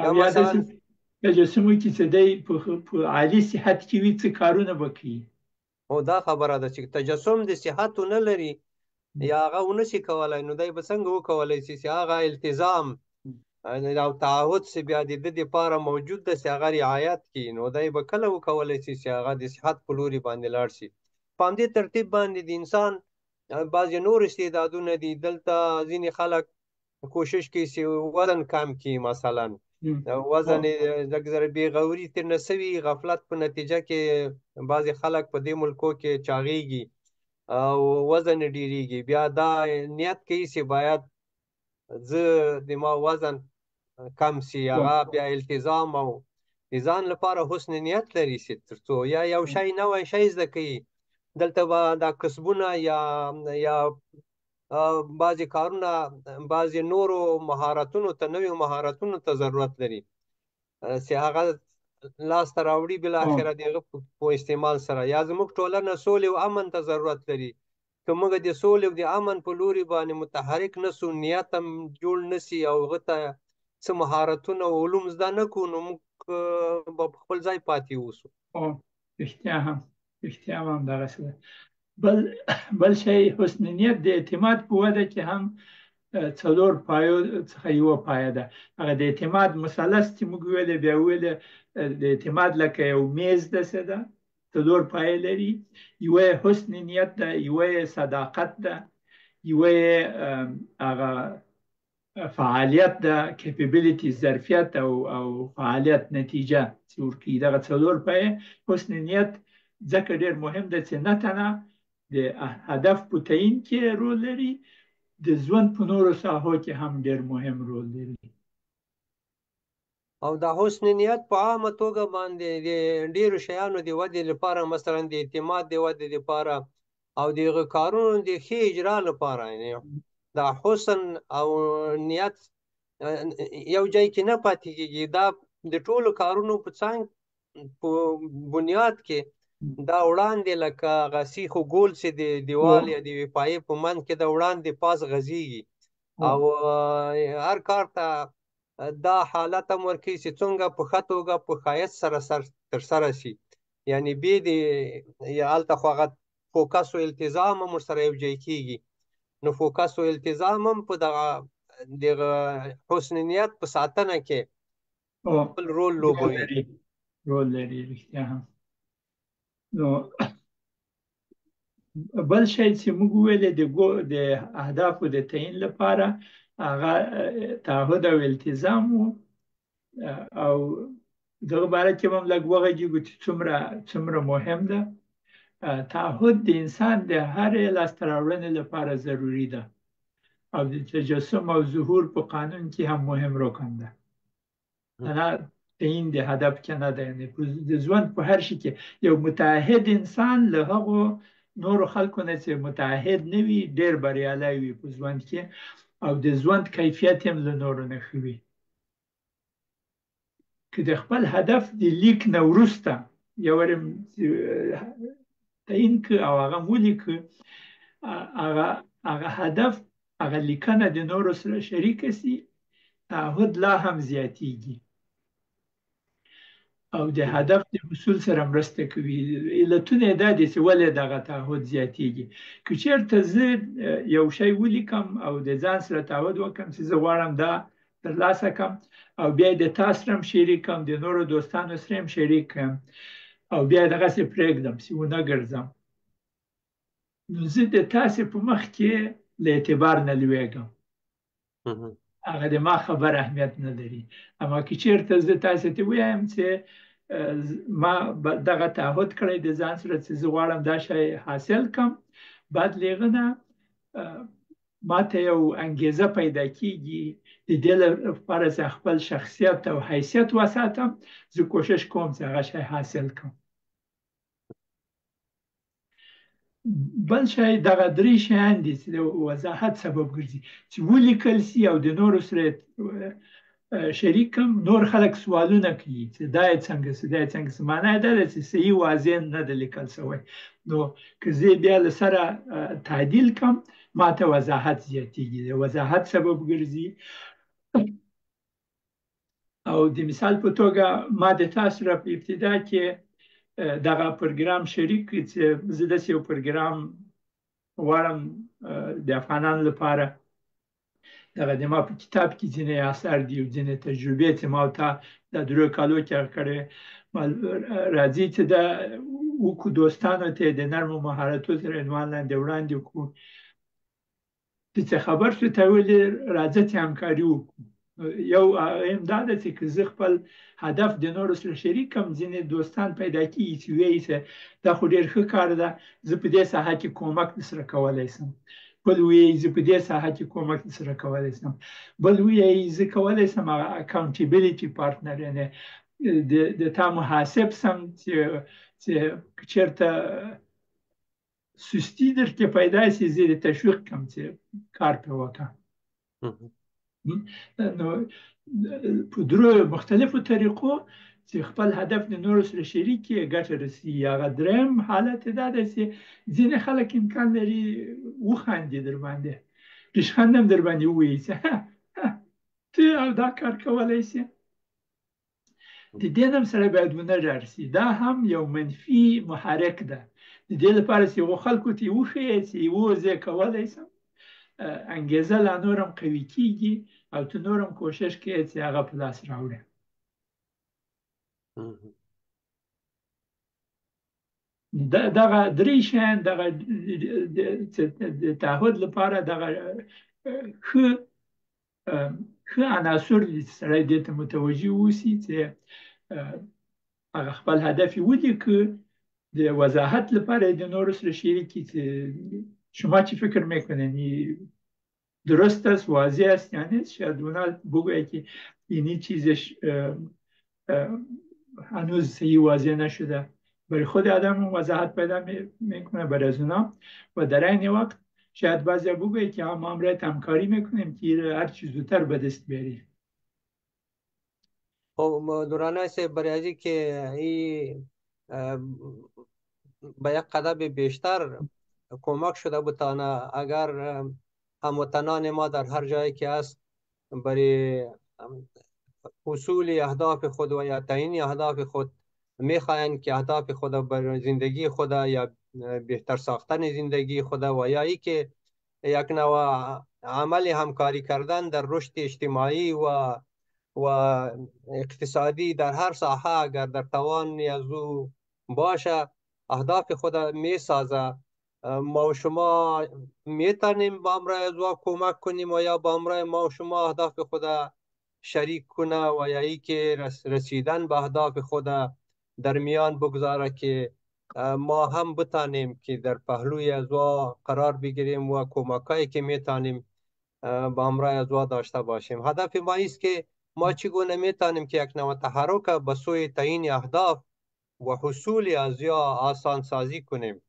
او یا داسې تجسم وکړي چې دی په عالي صحت کې وي، څه کارونه به کوي. هو، دا خبره ده چې تجسم د صحت ونه لري یا هغه ونه شي کولی، نو دی به څنګه وکولی شي چې هغه التزام او تعهد چې بیا د ده دپاره موجود ده چې هغه رعایت کړي، نو دی به کله وکولی شي چې هغه د صحت په لوري باندې لاړ شي. په همدې ترتیب باندې د انسان بعضې نور استعدادونه دي. دلته ځینې خلک کوشش کوي چې وزن کم کړي، مثلا وزن یې لږ ذره بېغوري ترې نه سوي، غفلت په نتیجه کې بعضې خلک په دې ملکو کې چاغېږي او وزن یې ډېرېږي. بیا دا نیت کوي چې باید زه د ما وزن کم سي، هغه بیا التزام او د ځان لپاره حسن نیت لري چې تر څو یا یو شی نوی شی زده کوي. دلته به دا کسبونه یا بعضې کارونه بعضې نورو مهارتونو ته، نویو مهارتونو ته ضرورت لري چې هغه لاسته راوړي بالاخره د هغه په استعمال سره. یا زموږ ټولنه سولې او امن ته ضرورت لري، که موږ د سولې او د امن په لوري باندې متحرک نه سو، نیت هم جوړ نه سي او هغه ته څه مهارتونه او علوم زده نه کړو، نو موږ به په خپل ځای پاتې اوسو. رښتیا هم، رښتیا هم همدغسې ده. بل شی حسن نیت د اعتماد په وده کې هم څلور پایو څخه یوه پایه ده. هغه د اعتماد مثلث چې موږ ویلې، بیا ویلې د اعتماد لکه یو میز داسې ده، څلور پایې لري. یوه یې حسن نیت ده، یوه یې صداقت ده، یوه یې هغه فعالیت ده، کیپبیلیټي، ظرفیت او فعالیت نتیجه چې ورکوي. دغه څلور پایې حسن نیت ځکه ډېر مهم ده چې نه تنها د هدف په تعین کې رول لري، د ژوند په نورو ساحو کې هم ډېر مهم رول لري. او دا حسن نیت په عامه توګه باندې د ډېرو شیانو د ودې لپاره، مثلا د اعتماد د ودې لپاره او د هغه کارونو د ښې اجرا لپاره، یعنې دا حسن او نیت یو ځای کې نه پاتې کېږي، دا د ټولو کارونو په څنګ په بنیاد کې دا وړاندې لکه هغه سیخ و ګول چې د دیوال یا د یوې پایې په منځ کې دا وړاندې پاس غځېږي او هر کار ته دا حالت هم ورکوي چې څنګه په ښه توګه په ښایست سره ترسره شي. یعنې بې د یا هلته خو هغه فوکس او التزام هم ورسره یو ځای کېږي، نو فوکس او التزام هم په دغه دغه حسن نیت په ساتنه کې خپل رول لوبوي. رول لري، رښتیا هم. نو بل شی چې موږ وویلې د اهدافو د تعین لپاره هغه تعهد او التزام و، او دغه باره کې به هم لږ وغږېږو چې څومره مهم ده. تعهد د انسان د هرې لاسته راوړنې لپاره ضروري ده او د تجسم او ظهور په قانون کې هم مهم رکن ده. نه تعین د هدف کې نه ده، یعنې د ژوند په هر شي کې یو متعهد انسان له هغو نورو خلکو نه چې متعهد نه وي ډېر بریالی وي په ژوند کې، او د ژوند کیفیت هم له نورو نه ښه وي. که د خپل هدف د لیک نه وروسته یو وارې تعین کړ او هغه هم ولیکه، هغه هدف، هغه لیکنه د نورو سره شریکه سي، تعهد لا هم زیاتیږي او د هدف د حصول سره مرسته کوي. علتونه یې دا دي چې ولې دغه تعهد زیاتیږي. که چېرته زه یو شی ولیکم او د ځان سره تعهد وکړم چې زه غواړم دا ترلاسه کړم او بیا د تا سره هم شریک کړم، د نورو دوستانو سره هم شریک کړم او بیا دغسې پرېږدم چې ونه ګرځم، نو زه د تاسې په مخ کې له اعتبار نه لوېږم، هغه د ما خبر اهمیت نه لري. اما که چېرته زه تاسې ته ووایم چې ما دغه تعهد کړی د ځان سره چې زه غواړم دا شی حاصل کړم، بعد له هغه نه ما ته یو انګیزه پیدا کیږي د دې لپاره چې خپل شخصیت او حیثیت وساتم، زه کوشش کوم چې هغه شی حاصل کړم. بل شی دغه درې شیان دي چې د وضاحت سبب ګرځي، چې ولیکل سي او د نورو سره شریک کړم. نور خلک سوالونه کوي چې دا یې څنګه سو، دا یې څنګه سو، معنا یې دا ده چې صحیح واضح نه ده لیکل شوی. نو که زه بیا له سره تعدیل کړم، ما ته وضاحت زیاتېږي، د وضاحت سبب ګرځي. او د مثال په توګه ما د تاسو سره په ابتدا کې دغه پروګرام شریک کړ چې زه داسې یو پروګرام غواړم د افغانانو لپاره. دغه د ما په کتاب کې ځینې آثار دي او ځینې تجربې چې ما تا د درو کالو کې هغه کړې، راځي چې دا وکړو، دوستانو ته د نرمو مهارتونو تر عنوان لاندې وړاندې کړو. چې خبر شو ته ویلې راځه چې همکاري وکړو. یو هم دا ده چې که زه خپل هدف د نورو سره شریک کړم، ځینې دوستان پیدا کېږي چې وایي چې دا خو ډېر ښه کار ده، زه په دې ساحه کې کومک درسره کولی شم. بل وایي زه په دې ساحه کې کومک درسره کولی شم. بل وایي زه کولی شم هغه accountability partner، یعنې د تا محاسب شم چې که چېرته سستی در کې پیدا شي، زه دې تشویق کړم چې کار پرې وکړم. نو په درو مختلفو طریقو چې خپل هدف د نورو سره شریک کړي، ګټه رسي. هغه دریم حالت دا دی چې ځینې خلک امکان لري وخاندي در باندې، ریشخند هم در باندې ووایي چې ته او دا کار کولی شې. د دې نه هم سړی باید ونه ډار شي، دا هم یو منفي محرک ده. د دې لپاره چې هغو خلکو ته یې وښیې چې زه یې کولی شم، انګیزه لا نور هم قوي کیږي او ته نور هم کوشش کوې چې هغه په لاس راوړې. دغه درې شیان، دغه د تعهد لپاره دغه ښه عناصر دي چې سړی دې ته متوجه اوسي چې هغه خپل هدف یې ولیکه، د وضاحت لپاره یې د نورو سره شریک کړي چې شما چی فکر میکنین درست است، واضح است یا نیست. شاید اونا بگوید که اینی چیزش هنوز صحیح واضح نشده. برای خود آدم وضاحت پیدا میکنه برای از اونا. و در این وقت شاید بعضی بگوید که ما هم رایت همکاری میکنیم که هر چیز زودتر به دست بیاریم. خب دورانه صاحب، برای از که این به یک قدم بیشتر کمک شده بتانه، اگر هموطنان ما در هر جایی که است برای حصول اهداف خود و یا تعیین اهداف خود میخواهند که اهداف خود برای زندگی خود یا بهتر ساختن زندگی خود و یا ای که یک نوع عمل همکاری کردن در رشد اجتماعی و اقتصادی در هر ساحه اگر در توان از او باشه اهداف خود میسازه، ما و شما میتونیم با امرای از او کمک کنیم و یا با امرای ما و شما اهداف خود شریک کنه و یا ای که رسیدن به اهداف خود در میان بگذاره که ما هم بتانیم که در پهلوی از او قرار بگیریم و کمکایی که میتونیم با امرای از او داشته باشیم. هدف ما ایست که ما چگونه میتونیم که یک نوع تحرک به سوی تعیین اهداف و حصول از یا آسان سازی کنیم.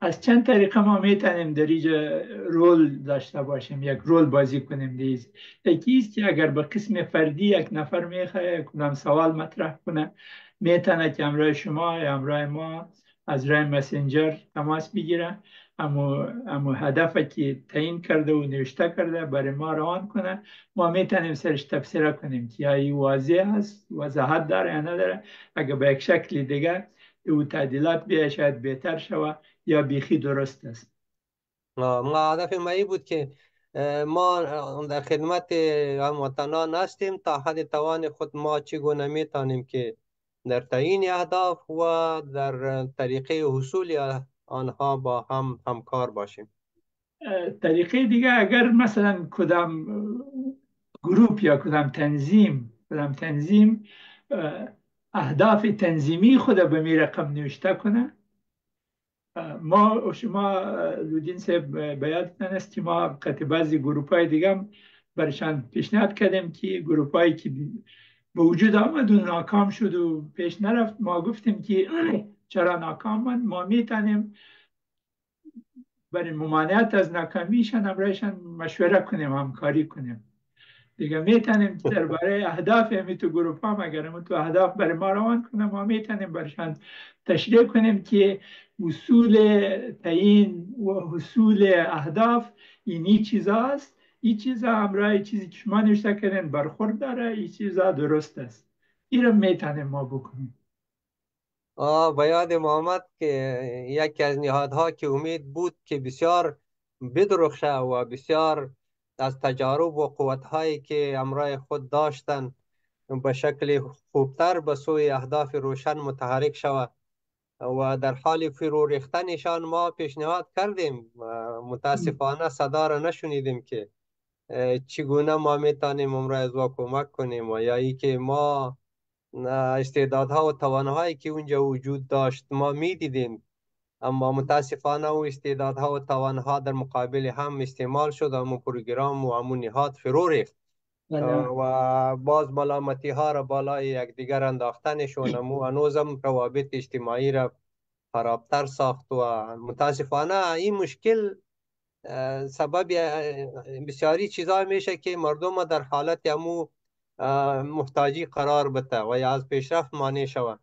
از چند طریقه ما میتونیم در اینجا رول داشته باشیم، یک رول بازی کنیم. دیز یکی است که اگر به قسم فردی یک نفر میخواه کدام سوال مطرح کنه، میتونه که همراه شما یا همراه ما از راه مسنجر تماس بگیره، اما هدف که تعیین کرده و نوشته کرده برای ما روان کنه، ما میتونیم سرش تفسیر کنیم که یا ای واضح است، وضاحت داره یا نداره. اگر به یک شکل دیگه او تعدیلات بیایه شاید بهتر شوه یا بیخی درست است. ما هدف ما ای بود که ما در خدمت هموطنان هستیم تا حد توان خود. ما چگونه میتونیم که در تعیین اهداف و در طریقه حصول آنها با هم همکار باشیم. طریقه دیگه، اگر مثلا کدام گروپ یا کدام تنظیم اهداف تنظیمی خود به می رقم نوشته کنه، ما و شما لودین صاحب به یادتان است که ما قطع بعضی گروپ های دیگه هم برشان پیشنهاد کردیم که گروپ هایی که به وجود آمد و ناکام شد و پیش نرفت، ما گفتیم که چرا ناکام آمد، ما میتونیم برای ممانعت از ناکامیشان همراهشان مشوره کنیم، همکاری کنیم. دیگه میتونیم که درباره اهداف همی تو گروپ ها، اگر تو اهداف برای ما روان کنیم، ما میتونیم برشان تشریح کنیم که اصول تعیین و حصول اهداف اینی چیزاست، این چیزا همراه چیزی که شما نوشته کردین برخورد داره، این چیزا درست است. این رو میتونیم ما بکنیم. به یاد محمد که یکی از نهادها که امید بود که بسیار بدرخشه و بسیار از تجارب و قوتهایی که همراه خود داشتن به شکل خوبتر به سوی اهداف روشن متحرک شود و در حال فرو ریختنشان ما پیشنهاد کردیم، متاسفانه صدا را نشنیدیم که چگونه ما میتونیم همراه از کمک کنیم و یا ای که ما استعدادها و توانهایی که اونجا وجود داشت ما میدیدیم، اما متاسفانه او استعدادها و توانها در مقابل هم استعمال شد، امو پروگرام و امو نهاد فرو ریخت و باز ملامتی ها را بالای یکدیگر انداختنشون امو هنوزم روابط اجتماعی را خرابتر ساخت و متاسفانه این مشکل سبب بسیاری چیزا میشه که مردم در حالت امو محتاجی قرار بده و یا از پیشرفت مانع شود.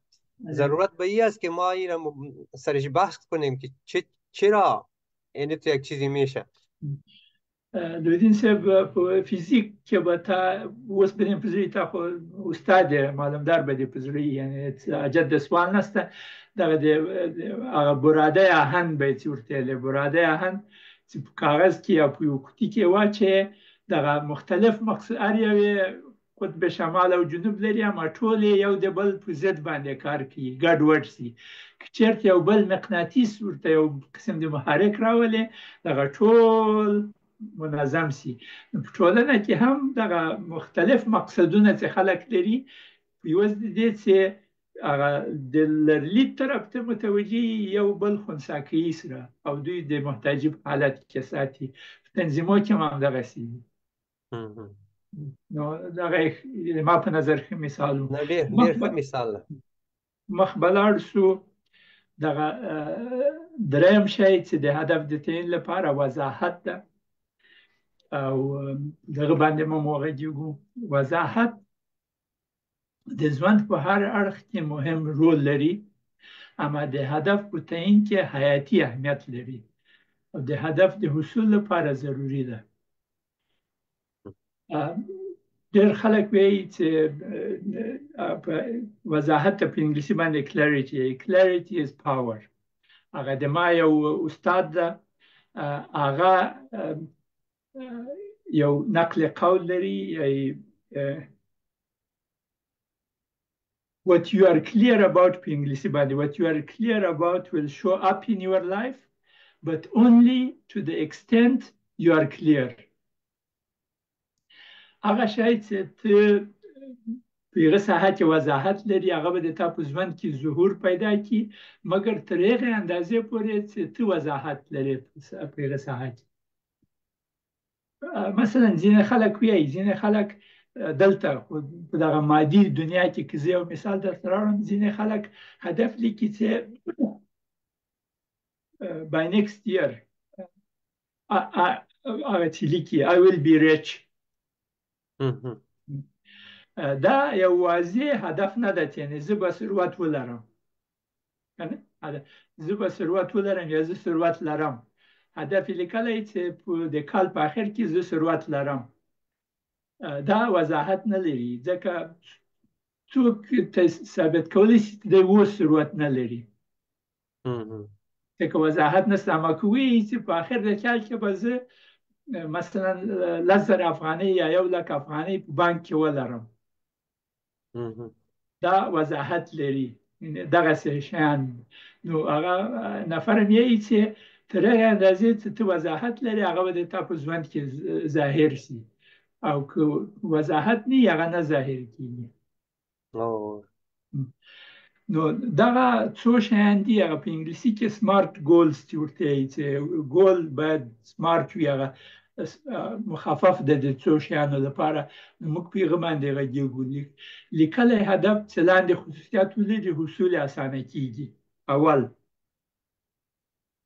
ضرورت به این است که ما این را سرش بحث کنیم که چرا این تو یک چیزی میشه. لودین صاحب، په فزیک کې به تا اوس به دې په زړه، تا خو استاد یې، معلومدار به دې په زړه، یعنې حاجت د سوال نشته. دغه د هغه براده آهن به چې ورته ویلې، براده آهن چې په کاغذ کې یا په یو قوطي کې واچوې، دغه مختلف مقصد هر یو یې قطب شمال او جنوب لري، اما ټول یې یو د بل په ضد باندې کار کوي، ګډ وډ سي. که چېرته یو بل مقناطیس ورته یو قسم د محرک راولې، دغه ټول منظم سي. نو په ټولنه کې هم دغه مختلف مقصدونه چې خلک لري، په عوض د دې چې هغه د لرلید طرف ته متوجه، یو بل خنثی کوي سره او دوی د محتاجي په حالت کې ساتي. په تنظیمو کې هم همدغسې دي. نو دغه ما په نظر ښه مثال و. نه، ډېر ډېر ښه مثال ده. مخ به لاړ شو. دغه دریم شی چې د هدف د تعیین لپاره وضاحت ده او دغه باندې مو وغږېږو. وضاحت د ژوند په هر اړخ کې مهم رول لري، اما د هدف په تعیین کې حیاتي اهمیت لري او د هدف د حصول لپاره ضروري ده. ډېر خلک وایي چې په وضاحت ته په انګلیسي باندې clarity، clarity is power. هغه د ما یو استاد ده، هغه یو نقل قول لري، what you are clear about په انګلیسي باندې، what you are clear about will show up in your life but only to the extent you are clear. هغه شی چې ته په هغه ساحه کې وضاحت لري، هغه به د تا په ژوند کې ظهور پیدا کړي، مګر تر هغې اندازې پورې چې ته وضاحت لرې په هغه ساحه کې. مثلا ځینې خلک وایي، ځینې خلک دلته په دغه مادي دنیا کې که زه یو مثال درته راوړم، ځینې خلک هدف لیکي چې by next year هغه چې لیکي I will be rich. دا یو واضح هدف نه ده چې یعنې زه به ثروت ولرم، که نه زه به ثروت ولرم یا زه ثروت لرم. هدف یې لیکلی چې د کال په آخر کې زه ثروت لرم. دا وضاحت نه لري، ځکه څوک ثابت کولی شي چې دی اوس ثروت نه لري، ځکه وضاحت نشته. اما که وایي چې په آخر د کال کې به زه مثلا 10,000 افغانۍ یا 1 لک افغانۍ په بانک کې ولرم، دا وضاحت لري، دغسې شیان. نو هغه نفر هم یې چې تر هغې اندازې چې ته وضاحت لري هغه به د تا په ژوند کې ظاهر شي، او که وضاحت نه وي هغه نه ظاهر کېږي. نو دغه څو شیان دي، هغه په انګلیسي کې SMART goals چې ورته وایي، چې ګول باید smart وي، هغه مخفف ده د څو شیانو لپاره. نو موږ په هغه باندې غږېږو. لیکلی هدف چې لاندې خصوصیات ولري حصول یې اسانه کېږي. اول،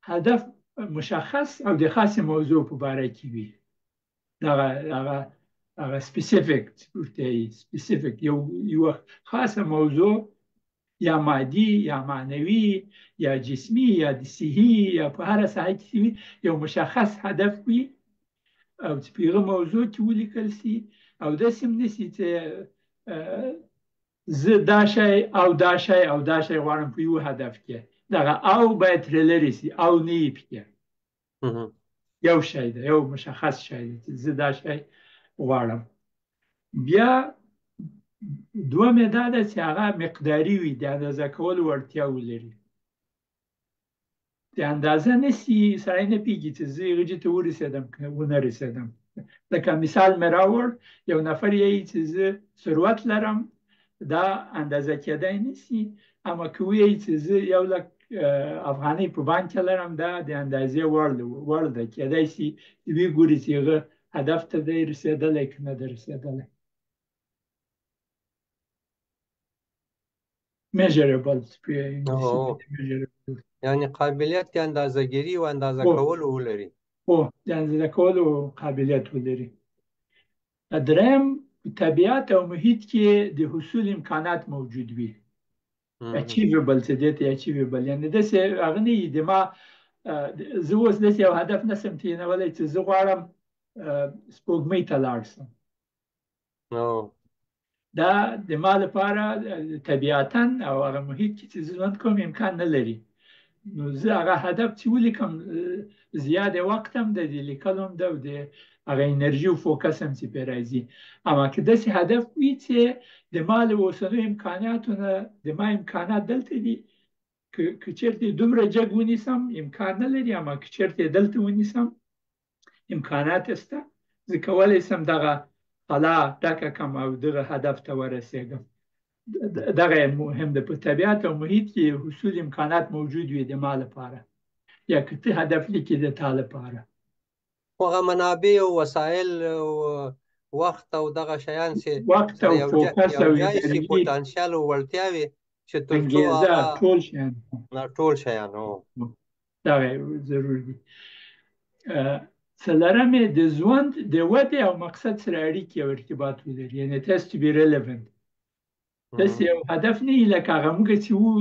هدف مشخص او د خاصې موضوع په باره کې وي. دغه هغه هغه specific چې ورته وایي، specific یوه خاصه موضوع، یا مادي یا معنوي یا جسمي یا د صحي یا په هره ساحه کې وي، یو مشخص هدف وي او چې په هغه موضوع کې ولیکل شي، او داسې هم نه شي چې زه دا شی او دا شی او دا شی غواړم په یو هدف کې، دغه او باید ترې لرې شي، او نه یې پکې. یو شی دی، یو مشخص شی دی چې زه دا شی غواړم. بیا دوم یې دا ده چې هغه مقداري وي، د اندازه کولو وړتیا ولري. د اندازه نه شي، سړی نه پوهېږي چې زه هغه ته ورسېدم که ونه رسېدم. لکه مثال مې راوړ، یو نفر یې چې زه ثروت لرم، دا اندازه کېدای نه شي، اما که وایي چې زه 1 لک افغانۍ په بانک کې لرم، دا د اندازې وړ ده، کېدای شي وی ګوري چې هغه هدف ته دی رسېدلی که نه دی رسېدلی. Measurable په انګلیسي کې measurable، یعنی قابلیت د اندازه‌ګیري او اندازه کولو ولري. هو، د اندازه کولو قابلیت ولري. دریم، په طبیعت او محیط کې د حصول امکانات موجود وي. Achievable چې دې ته achievable، یعنی داسې هغه نه وي د ما، زه اوس داسې یو هدف نه شم تعینولی چې زه غواړم سپوږمۍ ته لاړ شم. دا د ما لپاره طبیعتاً او هغه محیط کې چې زه ژوند کوم امکان نه لري. نو زه هغه هدف چې ولیکم، زیاد وخت هم ده، د لیکلو هم ده، او د هغه انرژي او focus هم چې پرې راځي. اما که داسې هدف وي چې د ما له اوسنیو امکاناتو نه، د ما امکانات دلته دي، که چېرته دومره جګ ونیسم امکان نه لري، اما که چېرته دلته ونیسم امکانات شته، زه کولی شم دغه خلا ډکه کړم او دغه هدف ته ورسېږم. دغه مهم ده. په طبیعت او محیط کې حصول امکانات موجود وي د ما لپاره، یا که ته هدف لیکې د تا لپاره. خو هغه منابع او وسایل او وخت او دغه شیان چې وخت او یو focus یو او ځای شي، انرژي، پوتانشیل او وړتیاوې چې تر څو انګېزه، هغه ټول شیان. نه، ټول شیان، هو. دغه ضرور دي. څلورم یې د ژوند د ودې او مقصد سره اړیکې او ارتباط ولري، یعنی it has to be relevant. داسې یو هدف نه وي لکه هغه موږ چې وو،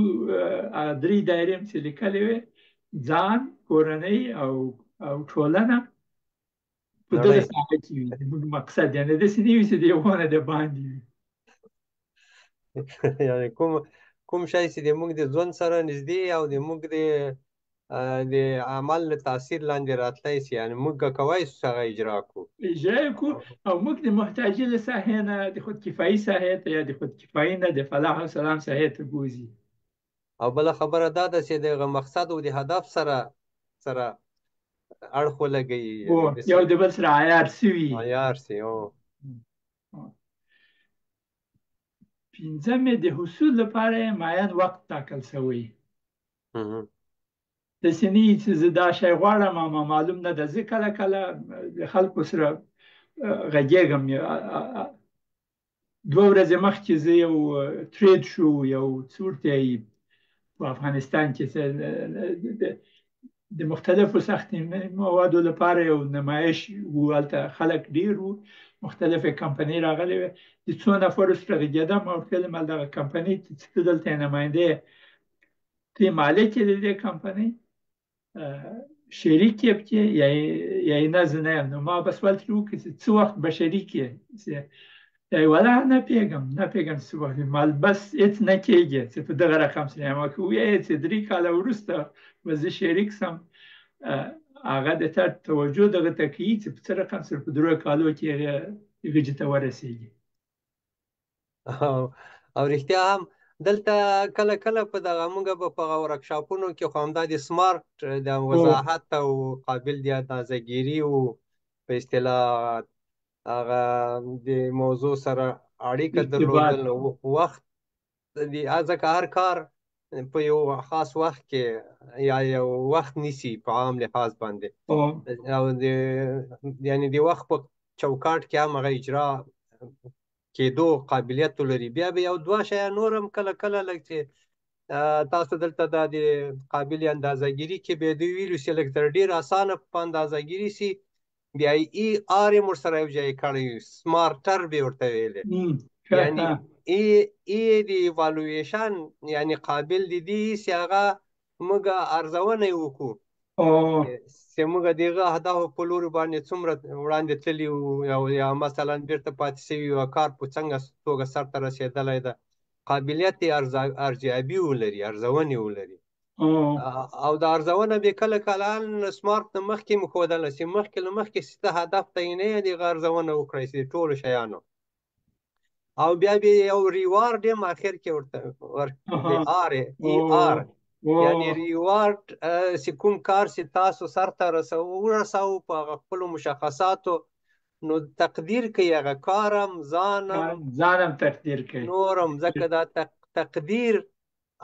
هغه درې دایرې هم چې لیکلې وې، ځان، کورنۍ او ټولنه په دغه ساحه کې وي زموږ مقصد، یعنی داسې نه وي چې د یو نه د باندې وي. یعنی کوم شی چې د موږ د ژوند سره نږدې او د موږ د عمل له تاثیر لاندې راتلی شي، یعنی موږ کوای شو هغه اجرا کړو. اجرا کړو، او موږ د محتاجي له ساحې نه د خودکفایي ساحې ته یا د خودکفایي نه د فلاح او سلام ساحې ته بوځي. او بله خبره دا ده چې د هغه مقصد او د هدف سره اړخ ولګوي، یعنی داسې یو د بل سره عیار سوي. عیار سي، هو. پنځم یې د حصول لپاره یې معین وخت ټاکل شوی. داسې نه وي چې زه دا شی غواړم اما معلوم نه ده. زه کله کله د خلکو سره غږېږم. 2 ورځې مخکې زه یو trade show، یو څه ورته وایي په افغانستان کې چې د مختلفو سختي موادو لپاره یو نمایش و، هلته خلک ډېر وو، مختلفې کمپنۍ راغلې وې. د څو نفرو سره غږېدم او ورته ویل، دغه کمپنۍ چې ته دلته یې نماینده یې، ته مالک یې د دې کمپنۍ، شریک یې پکې یا یې نه، زه نه یم. نو ما به سوال ترې وکړ چې څه وخت به شریک یې؟ چې ای ولا نه پوهېږم، نه پوهېږم څه وخت وي. مال بس هېڅ نه کېږي چې په دغه رقم سره یم. که ووایې چې 3 کاله وروسته به زه شریک شم، هغه د تا توجه دغه ته کوي چې په څه رقم سره په 3 کالو کې هغه ته ورسېږي. او رښتیا هم دلته کله کله په دغه موږ به په ورکشاپونو کې خو همدا د سمارټ د وضاحت او قابل د اندازهګیري او په اصطلاح هغه د موضوع سره اړیکه درلودل وخت دی، ځکه هر کار په یو خاص وخت کې یا یو وخت نیسي په عام لحاظ باندې، او د یعنی د وخت په چوکاټ کې هم هغه اجرا کېدو قابلیت ولري. بیا به یو دوه شیان نور هم کله کله لږ چې تاسو دلته دا د قابل اندازهګیري کې به دوی ویلو چې لږ تر ډېر اسانه په اندازهګیري سي، بیا ای آر یې ورسره یو ځای کړی، سمارټر به ورته ویلې، یعنی ای ای د ایوالویشن یعنی قابل د دې چې هغه موږ ارزونه یې وکړو چې موږ د هغه اهدافو په لوري باندې څومره وړاندې تللي وو، یا مثلا بېرته پاتې شوي یو کار په څنګه توګه سرته رسېدلی ده، قابلیت یې ارزیابي ولري، ارزونې ولري. او دا ارزونه به کله کله سمارټ نه مخکې مو ښودله چې مخکې له مخکې چې ته هدف تعینوې د هغه ارزونه وکړی چې ټولو شیانو، او بیا به یو reward هم اخر کې ورته آر ای آر، یعنی reward چې کوم کار چې تاسو سرته ورسوو په هغه خپلو مشخصاتو، نو تقدیر کوي هغه کار هم ځان هم تقدیر کوي نور هم، ځکه دا تقدیر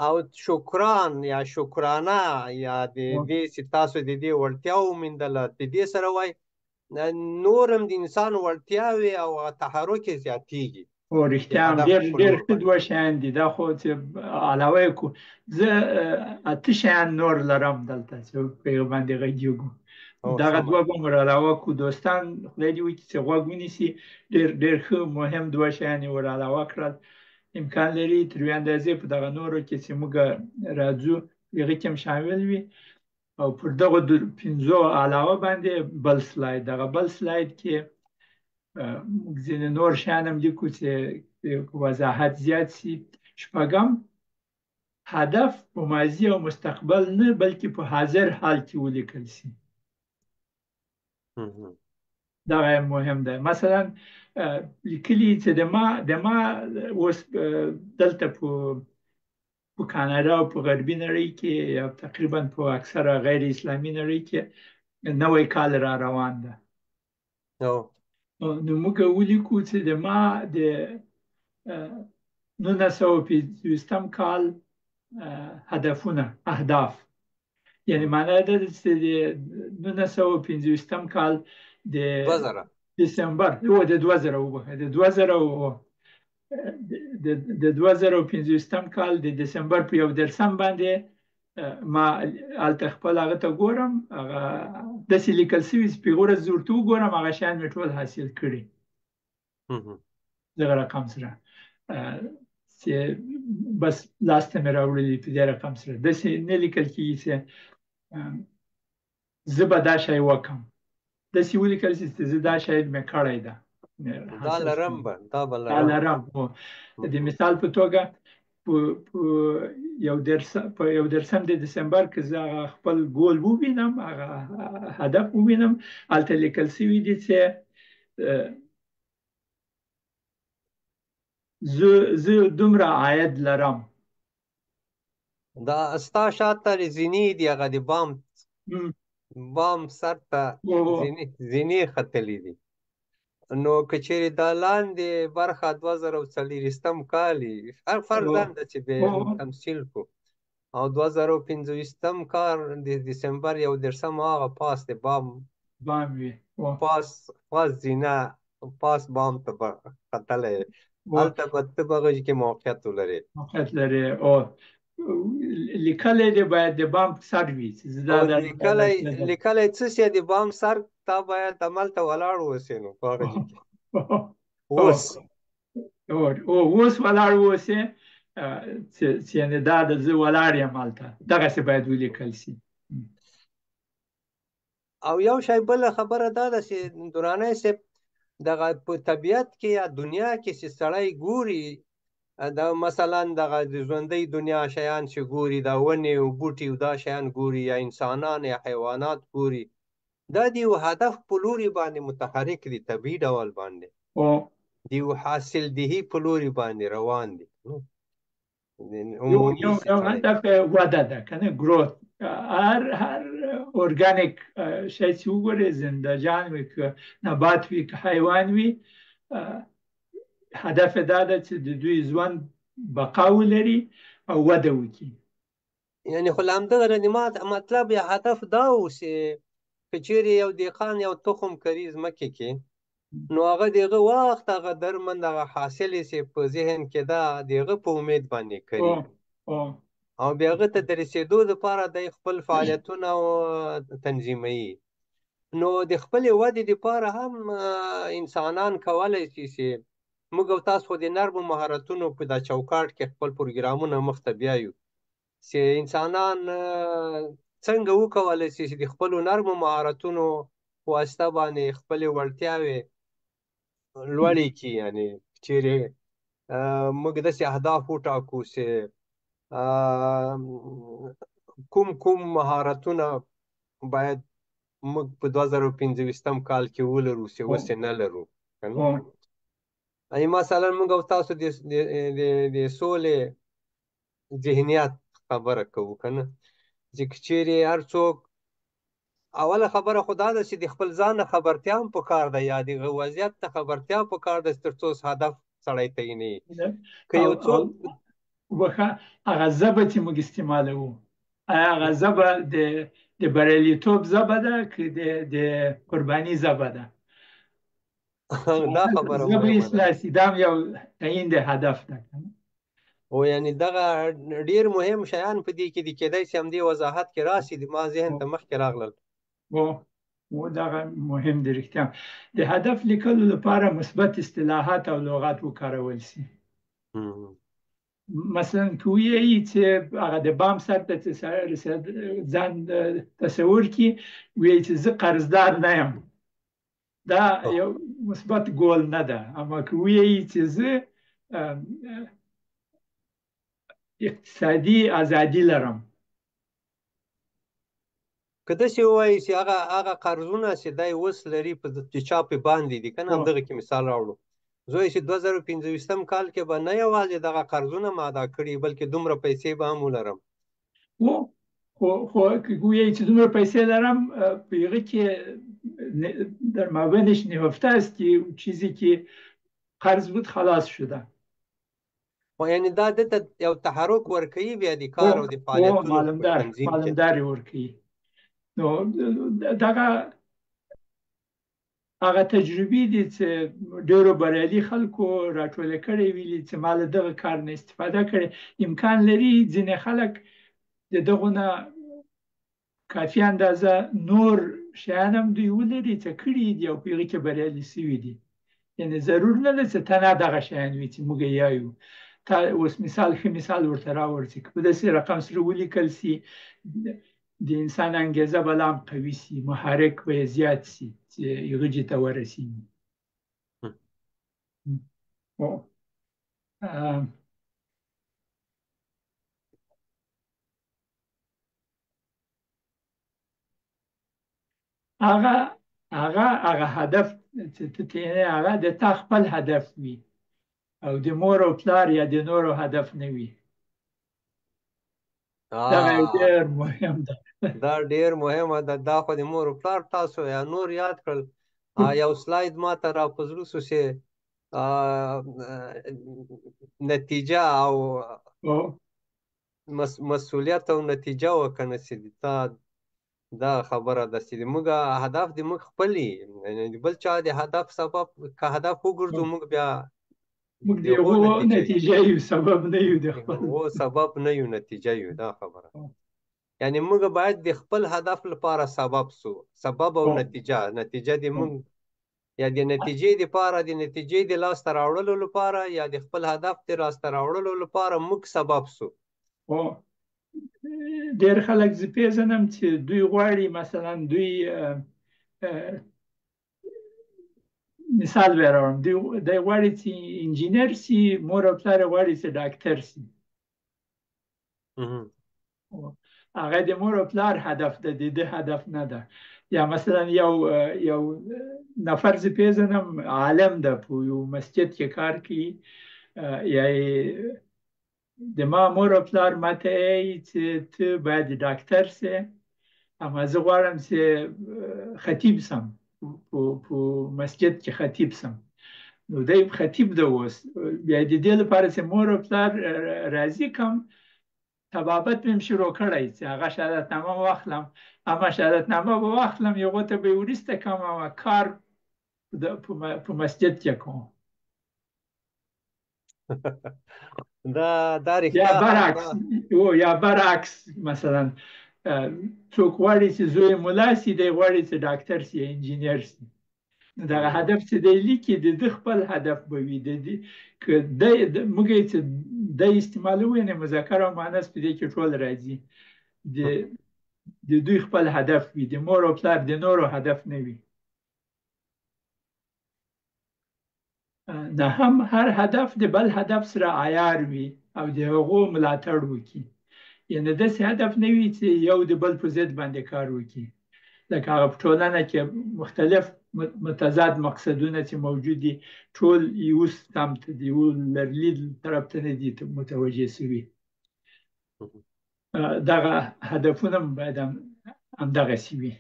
او شکران یا شکرانه یا د دې چې تاسو د دې وړتیا وموندله د دې سره وای نور هم د انسان وړتیاوې او تحرک یې زیاتېږي. او رښتیا هم ډېر ډېر ښه دوه شیان دي، دا خو چې علاوه یې کړو. زه اته شیان نور لرم دلته چې په هغه باندې غږېږو، دغه دوه به مو علاوه کړو. دوستان خدای دې وکړي چې غوږ ونیسي، ډېر ډېر ښه مهم دوه شیان یې ور علاوه کړل. امکان لري تر یوې اندازې په دغه نورو کې چې موږ راځو هغه کې هم شامل وي. او پر دغو پنځو علاوه باندې بل slide، دغه بل slide کې موږ ځینې نور شیان هم لیکو چې وضاحت زیات شي. شپږم، هدف په ماضي او مستقبل نه بلکې په حاضر حال کې ولیکل شي. دغه مهم دی. مثلا لیکلي چې د ما اوس دلته په کاناډا او په غربي نړۍ کې یا تقریبا په اکثره غیر اسلامي نړۍ کې نوی کال را روان ده. نو موږ ولیکو چې د ما د 1925 کال هدفونه، اهداف، یعنی معنا دا ده چې د 1925 کال د دسمبر او د 2000 وبخښه، د 2000 د 2025 کال د دسمبر په 31 باندې ما هلته خپل هغه ته ګورم، هغه داسې لیکل شوي چې په هغه ورځ ورته وګورم هغه شیان مې ټول حاصل کړي دغه رقم سره چې بس لاسته مې راوړلي په دې رقم سره. داسې نه لیکل کېږي چې زه به دا شی وکړم، داسې ولیکل شي چې زه دا شی مې کړی ده، دا لرم به، دا به لرم. د مثال په توګه په 31 د دسمبر کې زه هغه خپل ګول ووینم، هغه هدف ووینم، هلته لیکل شوي دي چې زه دومره عاید لرم. دا ستا شاته زینې دي، هغه د بام سر ته زینې ختلې دي. نو که چېرې دا لاندې برخه 2024 کال هر فرضاً ده چې به تمثیل کو، او 2025 کال د دسمبر 31 هغه پاس د بام وي، پاس زینه پاس بام ته به ختلی، هلته به ته به هغه کې موقعیت ولرې. موقعیت لرې او لیکلی دی باید د بام سر وي. لیکلی څه شی د بام سر، تا باید هملته ولاړ اوسې. نو په هغه ځای کې اوس اوس ولاړ اوسې چې یعنې دا د زه ولاړ یم هلته، دغسې باید ولیکل شي. او یو شی بله خبره دا ده چې درانی صاحب دغه په طبیعت کې یا دنیا کې چې سړی ګوري، دا مثلا دغه د ژوندۍ دنیا شیان چې ګوري، دا ونې او بوټي او دا شیان ګوري، یا انسانان یا حیوانات ګوري، دا د یو هدف په لوري باندې متحرک دي، طبیعي ډول باندې د یو حاصل دهي په لوري باندې روان دي. عمومي یو سي یو سړی. هدف وده ده کنه، growth. هر ارګانیک شی چې وګورې، زنده جان وي که نبات وي که حیوان وي، هدف دا ده چې د دوی ژوند بقا ولري او وده وکړي. یعنې خو له همدغه نه د ما مطلب یا هدف دا و چې که چیرې یو دهقان یو تخم کري ځمکې کې، نو هغه د هغه وخت هغه درمند هغه حاصل یې چې په ذهن کې ده د هغه په امید باندې کري. او بیا هغه ته د رسېدو دپاره دی خپل فعالیتونه تنظیموي. نو د خپلې ودې دپاره هم انسانان کولی شي چې موږ او تاسو خو د نرمو مهارتونو په دا چوکاټ کې خپل پروګرامونه مخته بیایو، چې انسانان څنګه وکولی شي چې د خپلو نرمو مهارتونو په واسطه باندې خپلې وړتیاوې لوړې کړي. یعنې چیرې موږ داسې اهداف وټاکو چې کوم کوم مهارتونه باید موږ په 2025 کال کې ولرو چې اوس یې نه لرو. یعنې مثلا موږ او تاسو د سولې ذهنیت خبره کوو که نه، چې که چیرې هر څوک اوله خبره خو دا ده چې د خپل ځان نه خبرتیا هم پکار ده، یا د وضعیت نه خبرتیا پکار ده چې تر څو هدف سړی تعینوي. که یو څوک وبخښه، هغه ژبه چې موږ استعمالوو، آیا هغه ژبه د بریالیتوب ژبه ده که د قرباني ژبه ده؟ دا خبره ژبه مهمه ده. اصلاح شي، دا هم یو تعین د هدف ده. او یعنې دغه ډېر مهم شیان په دې کې دي، کېدای شي همدې وضاحت کې راشي، د ما ذهن ته مخکې راغلل. دغه مهم دی رښتیا. د هدف لیکلو لپاره مثبت اصطلاحات او لغات وکارول شي. مثلا که ویایي چې هغه د بام سر ته چې ځان تصور کړي، ویایي چې زه قرضدار نه یم، دا یو مثبت ګول نه ده. اما که ویایي چې زه اقتصادي ازادي لرم، که داسې ووایي چې هغه قرضونه چې دی اوس لري په چې چا پې باندې دي که نه، همدغه کې مثال راوړو، زه وایي چې 2025 کال کې به نه یوازې دغه قرضونه ما ادا کړي، بلکې دومره پیسې به هم ولرم. خو که ګویی چې دومره پیسې لرم، په هغه کې در مابینش نهفته است که چیزی که قرض بود خلاص شده. خو یعنې دا ده ته یو تحرک ورکوي بیا د کار او د فعالیتونو په تنظیم کې. معلومداري ورکوي. نو دغه هغه تجربې دي چې ډېرو بریالي خلکو راټولې کړې ویلي چې ما له دغه کار نه استفاده کړې. امکان لري ځینې خلک د دغو نه کافي اندازه نور شیان هم دوی ولري چې کړي دي او په هغې کې بریالي شوي دي. یعنې ضرور نه ده چې تنها دغه شیان وي چې موږ یې یایو. تا اوس مثال ښه مثال ورته راوړ چې که په داسې رقم سره ولیکل سي، د انسان انګیزه به لا هم قوي سي، محرک به یې زیات سي چې هغه جې ته ورسېږي. هغه هغه هغه هدف چې ته ترې هغه د تا خپل هدف وي او د مور او پلار یا د نورو هدف نه وي. دا ډېر مهم ده. دا ډېر مهمه ده. دا خو د مور او پلار تاسو یا نور یاد کړل. یو سلاید ما ته را په زړه سو چې نتیجه او مسؤلیت او نتیجه وکنه چې تا دا خبره ده چې موږ هدف د موږ خپل وي، یعنې د بل چا د هدف سبب که هدف وګرځو موږ بیا موږ د هغو نتیجه یو، سبب نه یو د خپل. هغو سبب نه یو، نتیجه یو. دا خبره یعنې موږ باید د خپل هدف لپاره سبب سو، سبب او نتیجه. نتیجه د موږ یا د نتیجې دپاره، د نتیجې د لاسته راوړلو لپاره یا د خپل هدف د لاسته راوړلو لپاره موږ سبب سو. ډېر خلک زه پېژنم چې دوی غواړي مثلا دوی مثال به راوړم، دی غواړي چې انجینر سي، مور او پلار یې غواړي چې ډاکتر سي. هغه د مور او پلار هدف ده، د ده هدف نه ده. یا مثلا یو نفر زه پېژنم، عالم ده، په یو مسجد کې کار کوي، یا یې د ما مور او پلار ماته وایي چې ته باید ډاکټر شې، اما زه غواړم چې خطیب شم، په مسجد کې خطیب شم. نو دی خطیب ده اوس. بیا د دې لپاره چې مور او پلار راضي کړم، طبابت مې هم شروع کړی چې هغه شهادتنامه واخلم، اما شهادتنامه به واخلم، هغو ته به یې وروسته کوم، اما کار په مسجد کې کوم. دا یا رښتیا هم برعکس، یا برعکس مثلا څوک غواړي چې زوی ملا شي، دی غواړي چې ډاکټر شي، انجینر شي. نو دغه هدف چې دی لیکي د ده خپل هدف به وي. د دې که دی موږ یې چې دی استعمالوو، یعنې مذکر او مؤنث په دې کې ټول راځي، د دوی خپل هدف وي، د مور او پلار د نورو هدف نه وي. نه هم هر هدف د بل هدف سره عیار وي او د هغو ملاتړ وکړي، یعنې داسې هدف نه وي چې یو د بل په ضد باندې کار وکړي. لکه هغه په ټولنه کې مختلف متضاد مقصدونه چې موجود دي، ټول یو سمت د یو لرلید طرف ته نه دي متوجه شوي. دغه هدفونه هم باید همدغسې وي.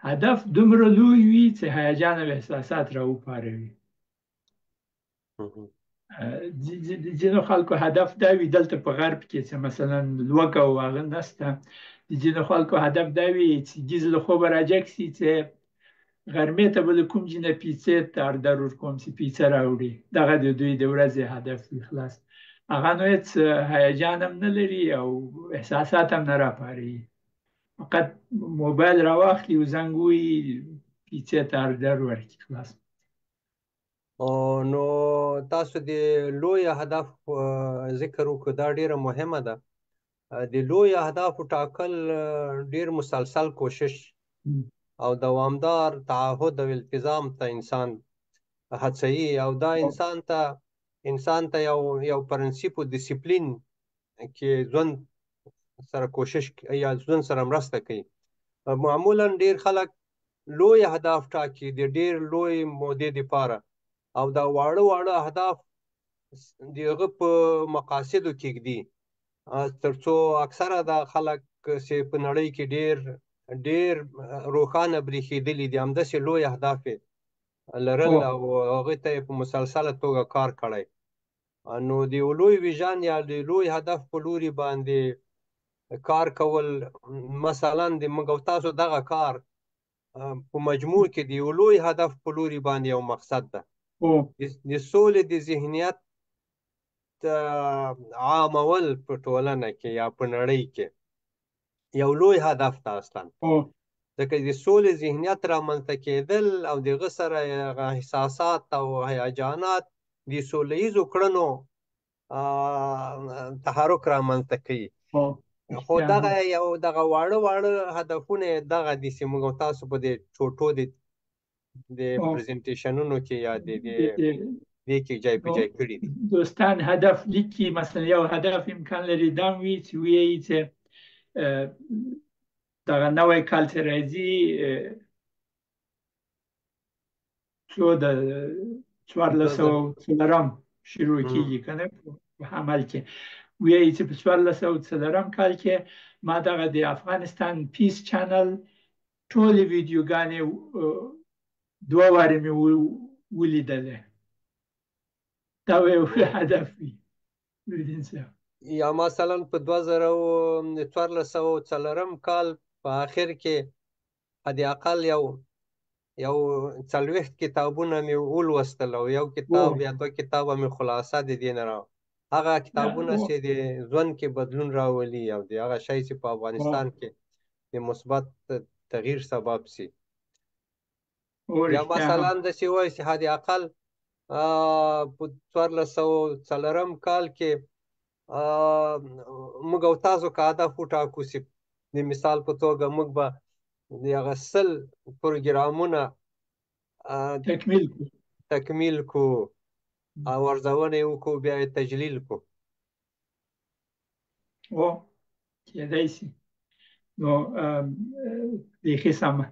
هدف دومره لوی وي چې هیجان او احساسات راوپاروي. ځینو خلکو هدف دا وي، دلته په غرب کې چې مثلا لوږه او هغه نشته، د ځینو خلکو هدف دا وي چې ګیز له خوبه راجګ شي، چې غرمې ته به له کوم ځای نه پیڅې ته ارډر ورکوم چې پیڅه راوړي. دغه د دوی د ورځې هدف وي، خلاص. هغه نو هېڅ هیجان هم نه لري او احساسات هم نه راپاروي، فقط موبایل راواخلي او زنګ ووهي، پیڅې ته ارډر ورکړي، خلاص. نو تاسو د لوی هدف ذکر وکړو، دا ډیره مهمه ده. د لوی اهدافو ټاکل ډیر مسلسل کوشش او دوامدار تعهد او التزام ته انسان هڅوي، او دا انسان ته یو پرنسیپ او دیسپلین کې ژوند سره کوشش یا ژوند سره مرسته کوي. معمولا ډیر خلک لوی اهداف ټاکي د ډیر لوی مودې دپاره، او دا واړه واړه اهداف د هغه په مقاصدو کې ږدي، ترڅو اکثره دا خلک چې په نړۍ کې ډیر ډیر روښانه برېښېدلي دي، همداسې لوی اهداف یې لرل او هغې ته یې په مسلسله توګه کار کړی. نو د یو لوی ویژن یا د لوی هدف په لوري باندې کار کول، مثلا د موږ او تاسو دغه کار په مجموع کې د یو لوی هدف په لوري باندې یو مقصد ده. د سولې د ذهنیت عامول په ټولنه کې یا په نړۍ کې یو لوی هدف ده اصلا. ځکه د سولې ذهنیت رامنځته کېدل او د هغه سره هغه احساسات او هیجانات د سوله ییزو کړنو تحرک رامنځته کوي. خو دغه یو دغه واړه واړه هدفونه دغه دي چې موږ تاسو په دې ټوټو د پریزنټیشنونو کې یا د دې کې جای په جای کړي دي. دوستان هدف لیکي، مثلا یو هدف امکان لري دا وي چې وایي چې دغه نوی کال چې راځي څو د 1404 شروع کېږي که نه په عمل کې، وایي چې په 1404 کال کې ما دغه د افغانستان پیس چینل ټولې ویډیوګانې دوه وارې مې ولیدلې. دا یو هدف وي. یا مثلا په 2014 کال په آخر کې حد اقل یو یو 40 کتابونه مې ولوستل، او یو کتاب یا دوه کتابه مې خلاصه د دې نه را هغه کتابونه چې د ژوند کې بدلون راولي او د هغه شی چې په افغانستان کې د مثبت تغییر سبب سي. یا مثلا داسې وایي چې حد اقل په 1404 کال کې موږ او تاسو که هدف وټاکو چې د مثال په توګه موږ به د هغه 100 پروګرامونه تکمیل کړو او ارزونه یې وکړو، بیا یې تجلیل کړو. کېدای شي. نو بیخي سمه.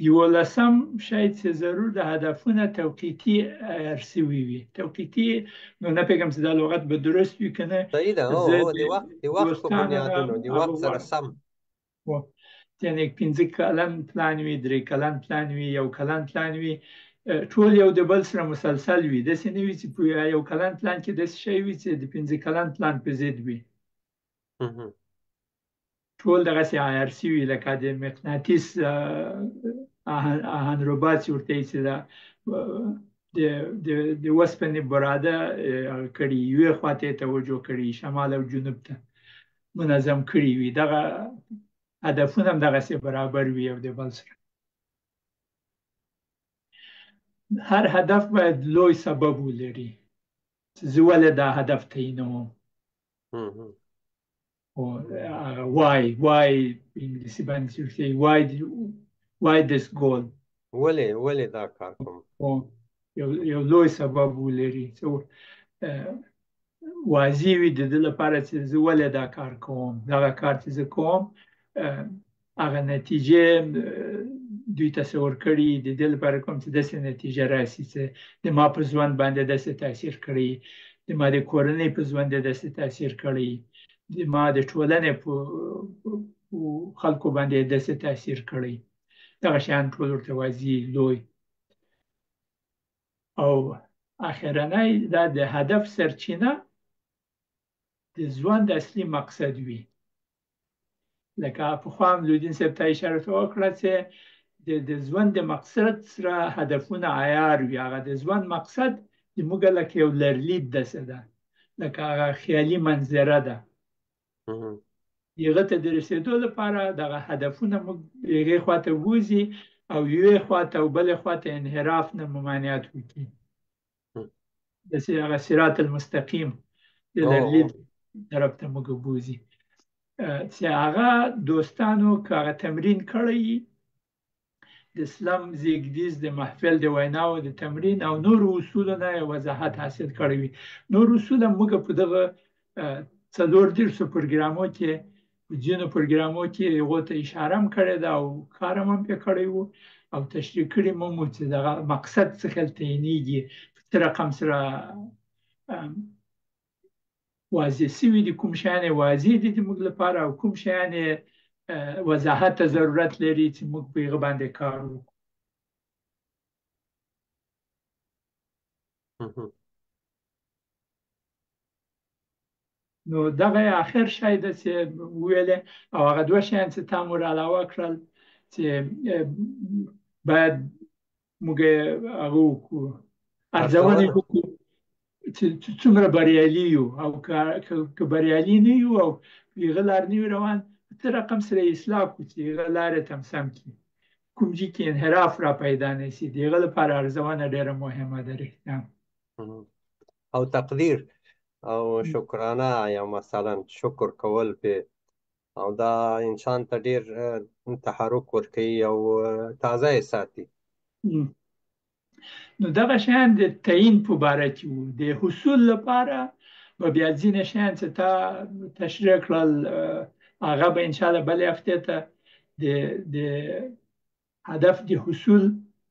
یولسم شاید چې ضرور د هدفونه توقیتي عیار شوي وي. توقیتي نو نه پوهېږم چې دا لغت به درست وي که نه. صحیح ده. زه د وخت په دوستانو نه بنیادونو، د هغه وخت سره غواړم. سم. یعنې 5 کلن پلان وي، 3 کلن پلان وي، 1 کلن پلان وي، ټول یو د بل سره مسلسل وي. داسې نه وي چې په 1 کلن پلان کې داسې شی وي چې د 5 کلن پلان په ضد وي. ټول دغسې عیار شوي، لکه د مقناطیس آهن ربا چې ورته یې چې دا د وسپنې براده کړي، یوې خوا ته یې توجه کړي، شمال او جنوب ته منظم کړي وي. دغه هدفونه هم دغسې برابر وي یو د بل سره. هر هدف باید لوی سبب ولري چې زه ولې دا هدف تعینوم. هغه وای انګلیسي باندې چې ورته وایي، why this goal، ولې دا کار کوم، یو لوی سبب ولري چې واضح وي د ده لپاره چې زه ولې دا کار کوم. دغه کار چې زه کوم هغه نتیجې دوی تصور کړي، د دې لپاره کوم چې داسې نتیجه راسي چې د ما په ژوند باندې داسې تاثیر کړي، د ما د کورنۍ په ژوند داسې تاثیر کړي، د ما د ټولنې په خلکو باندې داسې تاثیر کړي. دغه شیان ټول ورته واضح لوی. او اخرنی دا د هدف سرچینه د ژوند اصلي مقصد وي. لکه پخوا هم لودین صاحب ته اشاره وکړه چې د ژوند د مقصد سره هدفونه عیار وي. هغه د ژوند مقصد د موږ لکه یو لرلید داسې ده، لکه هغه خیالي منظره ده. هغه ته د رسېدو لپاره دغه هدفونه موږ هغې خواته وځي او یوې خواته او بلې خواته انحراف نه ممانعت وکړي. داسې هغه صراط المستقیم د لرلید طرف ته موږ بوځي. چې هغه دوستانو که هغه تمرین کړی، د اسلام زیږدیز د محفل د ویناو د تمرین او نور اصولو نه یې وضاحت حاصل کړی وي. نور اصول هم موږ په دغه 34 پروګرامو کې، په ځینو پروګرامو کې هغو ته اشاره هم کړې ده او کار هم پرې کړی و او تشریح کړي مو وو چې دغه مقصد څه خیال تعینېږي، په څه رقم سره واضح سوي دي، کوم شیان یې واضح دي د موږ لپاره او کوم شیان یې وضاحت ته ضرورت لري چې موږ په هغه باندې کار وکړو. نو دغه آخر شی ده چې وویلې، او هغه دوه شیان چې تا مو علاوه کړل چې باید موږ هغه وکړو، ارزونه وکړو چې څومره بریالي یو او که بریالي نه یو او هغه لار نه یو روان، څه رقم سره اصلاح کړو چې هغه لارې ته هم سم کړي، کوم ځای کې انحراف را پیدا نه شي. د هغه لپاره ارزونه ډېره مهمه ده رښتیا. او تقدیر او شکرانه، یا مثلا شکر کول په، او دا انسان ته ډېر تحرک ورکوي او تازه یې ساتي. نو دغه شیان د تعین په باره کې وو. د حصول لپاره به بیا ځینې شیان چې تا تشریح کړل هغه به انشاءالله بلې هفتې ته د هدف د حصول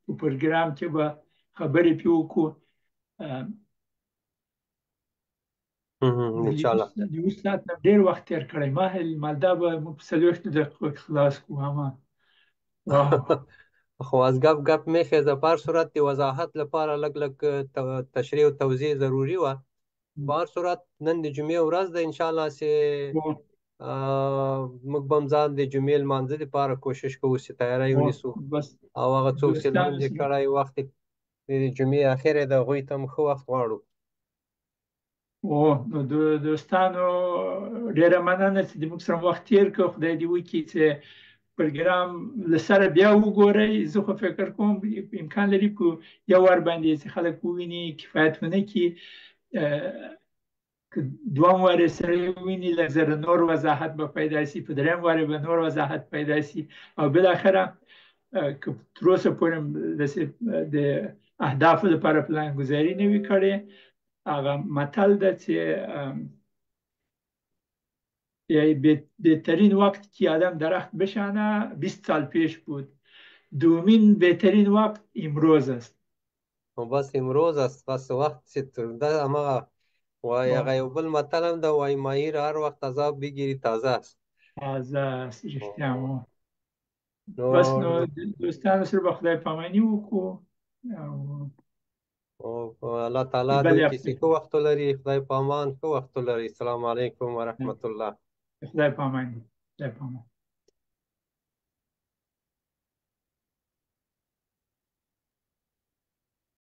په پروګرام کې به خبرې پرې وکړو. انشاءالله. د یو ساعت نه ډېر وخت تېر کړی، ما هیل مالدا به موږ په 40 دقیقو کې خلاص کړو. اما خو از ګپ ګپ میخې په هر صورت د وضاحت لپاره لږ لږ تشریح او توضیح ضروري وه. په هر صورت نن د جمعې ورځ ده، انشاءالله چې موږ به هم ځان د جمعې لمانځه لپاره کوشش کوو چې تیاری ونیسو، او هغه څوک چې لمونځ یې کړی وخت د جمعې اخر دی، هغوی ته هم ښه وخت غواړو. نو دوستانو ډېره مننه چې د موږ سره وخت تېر کړ. خدای دې وکړي چې پروګرام له سره بیا وګورئ. زه خو فکر کوم امکان لري په یو وار باندې چې خلک وویني کفایت ونه کړي، که دوم وار یې سره وویني لږ زره نور وضاحت به پیدا شي، په دریم وار به نور وضاحت پیدا شي، او بالاخره که تر اوسه پورې داسې د اهدافو لپاره پلانګذاري نه وي کړې، هغه متل ده چې بهترین وقت که آدم درخت بشانه 20 سال پیش بود، دومین بهترین وقت امروز است. نو بس امروز است، بس وخت چې دا هماغه وایي، هغه یو بل متل هم ده، وایي ماهیر هر وخت عذاب بګیري تازه است. تازه است، رښتیا مو. نو بس نو دوستانو سره به خدای پاماني وکړو او او الله تعالی بلې دوی هفتې. کیسې ښه وخت ولري. خدای په امان، ښه وخت ولري. السلام علیکم ورحمت الله. خدای په امان، خدای په امان.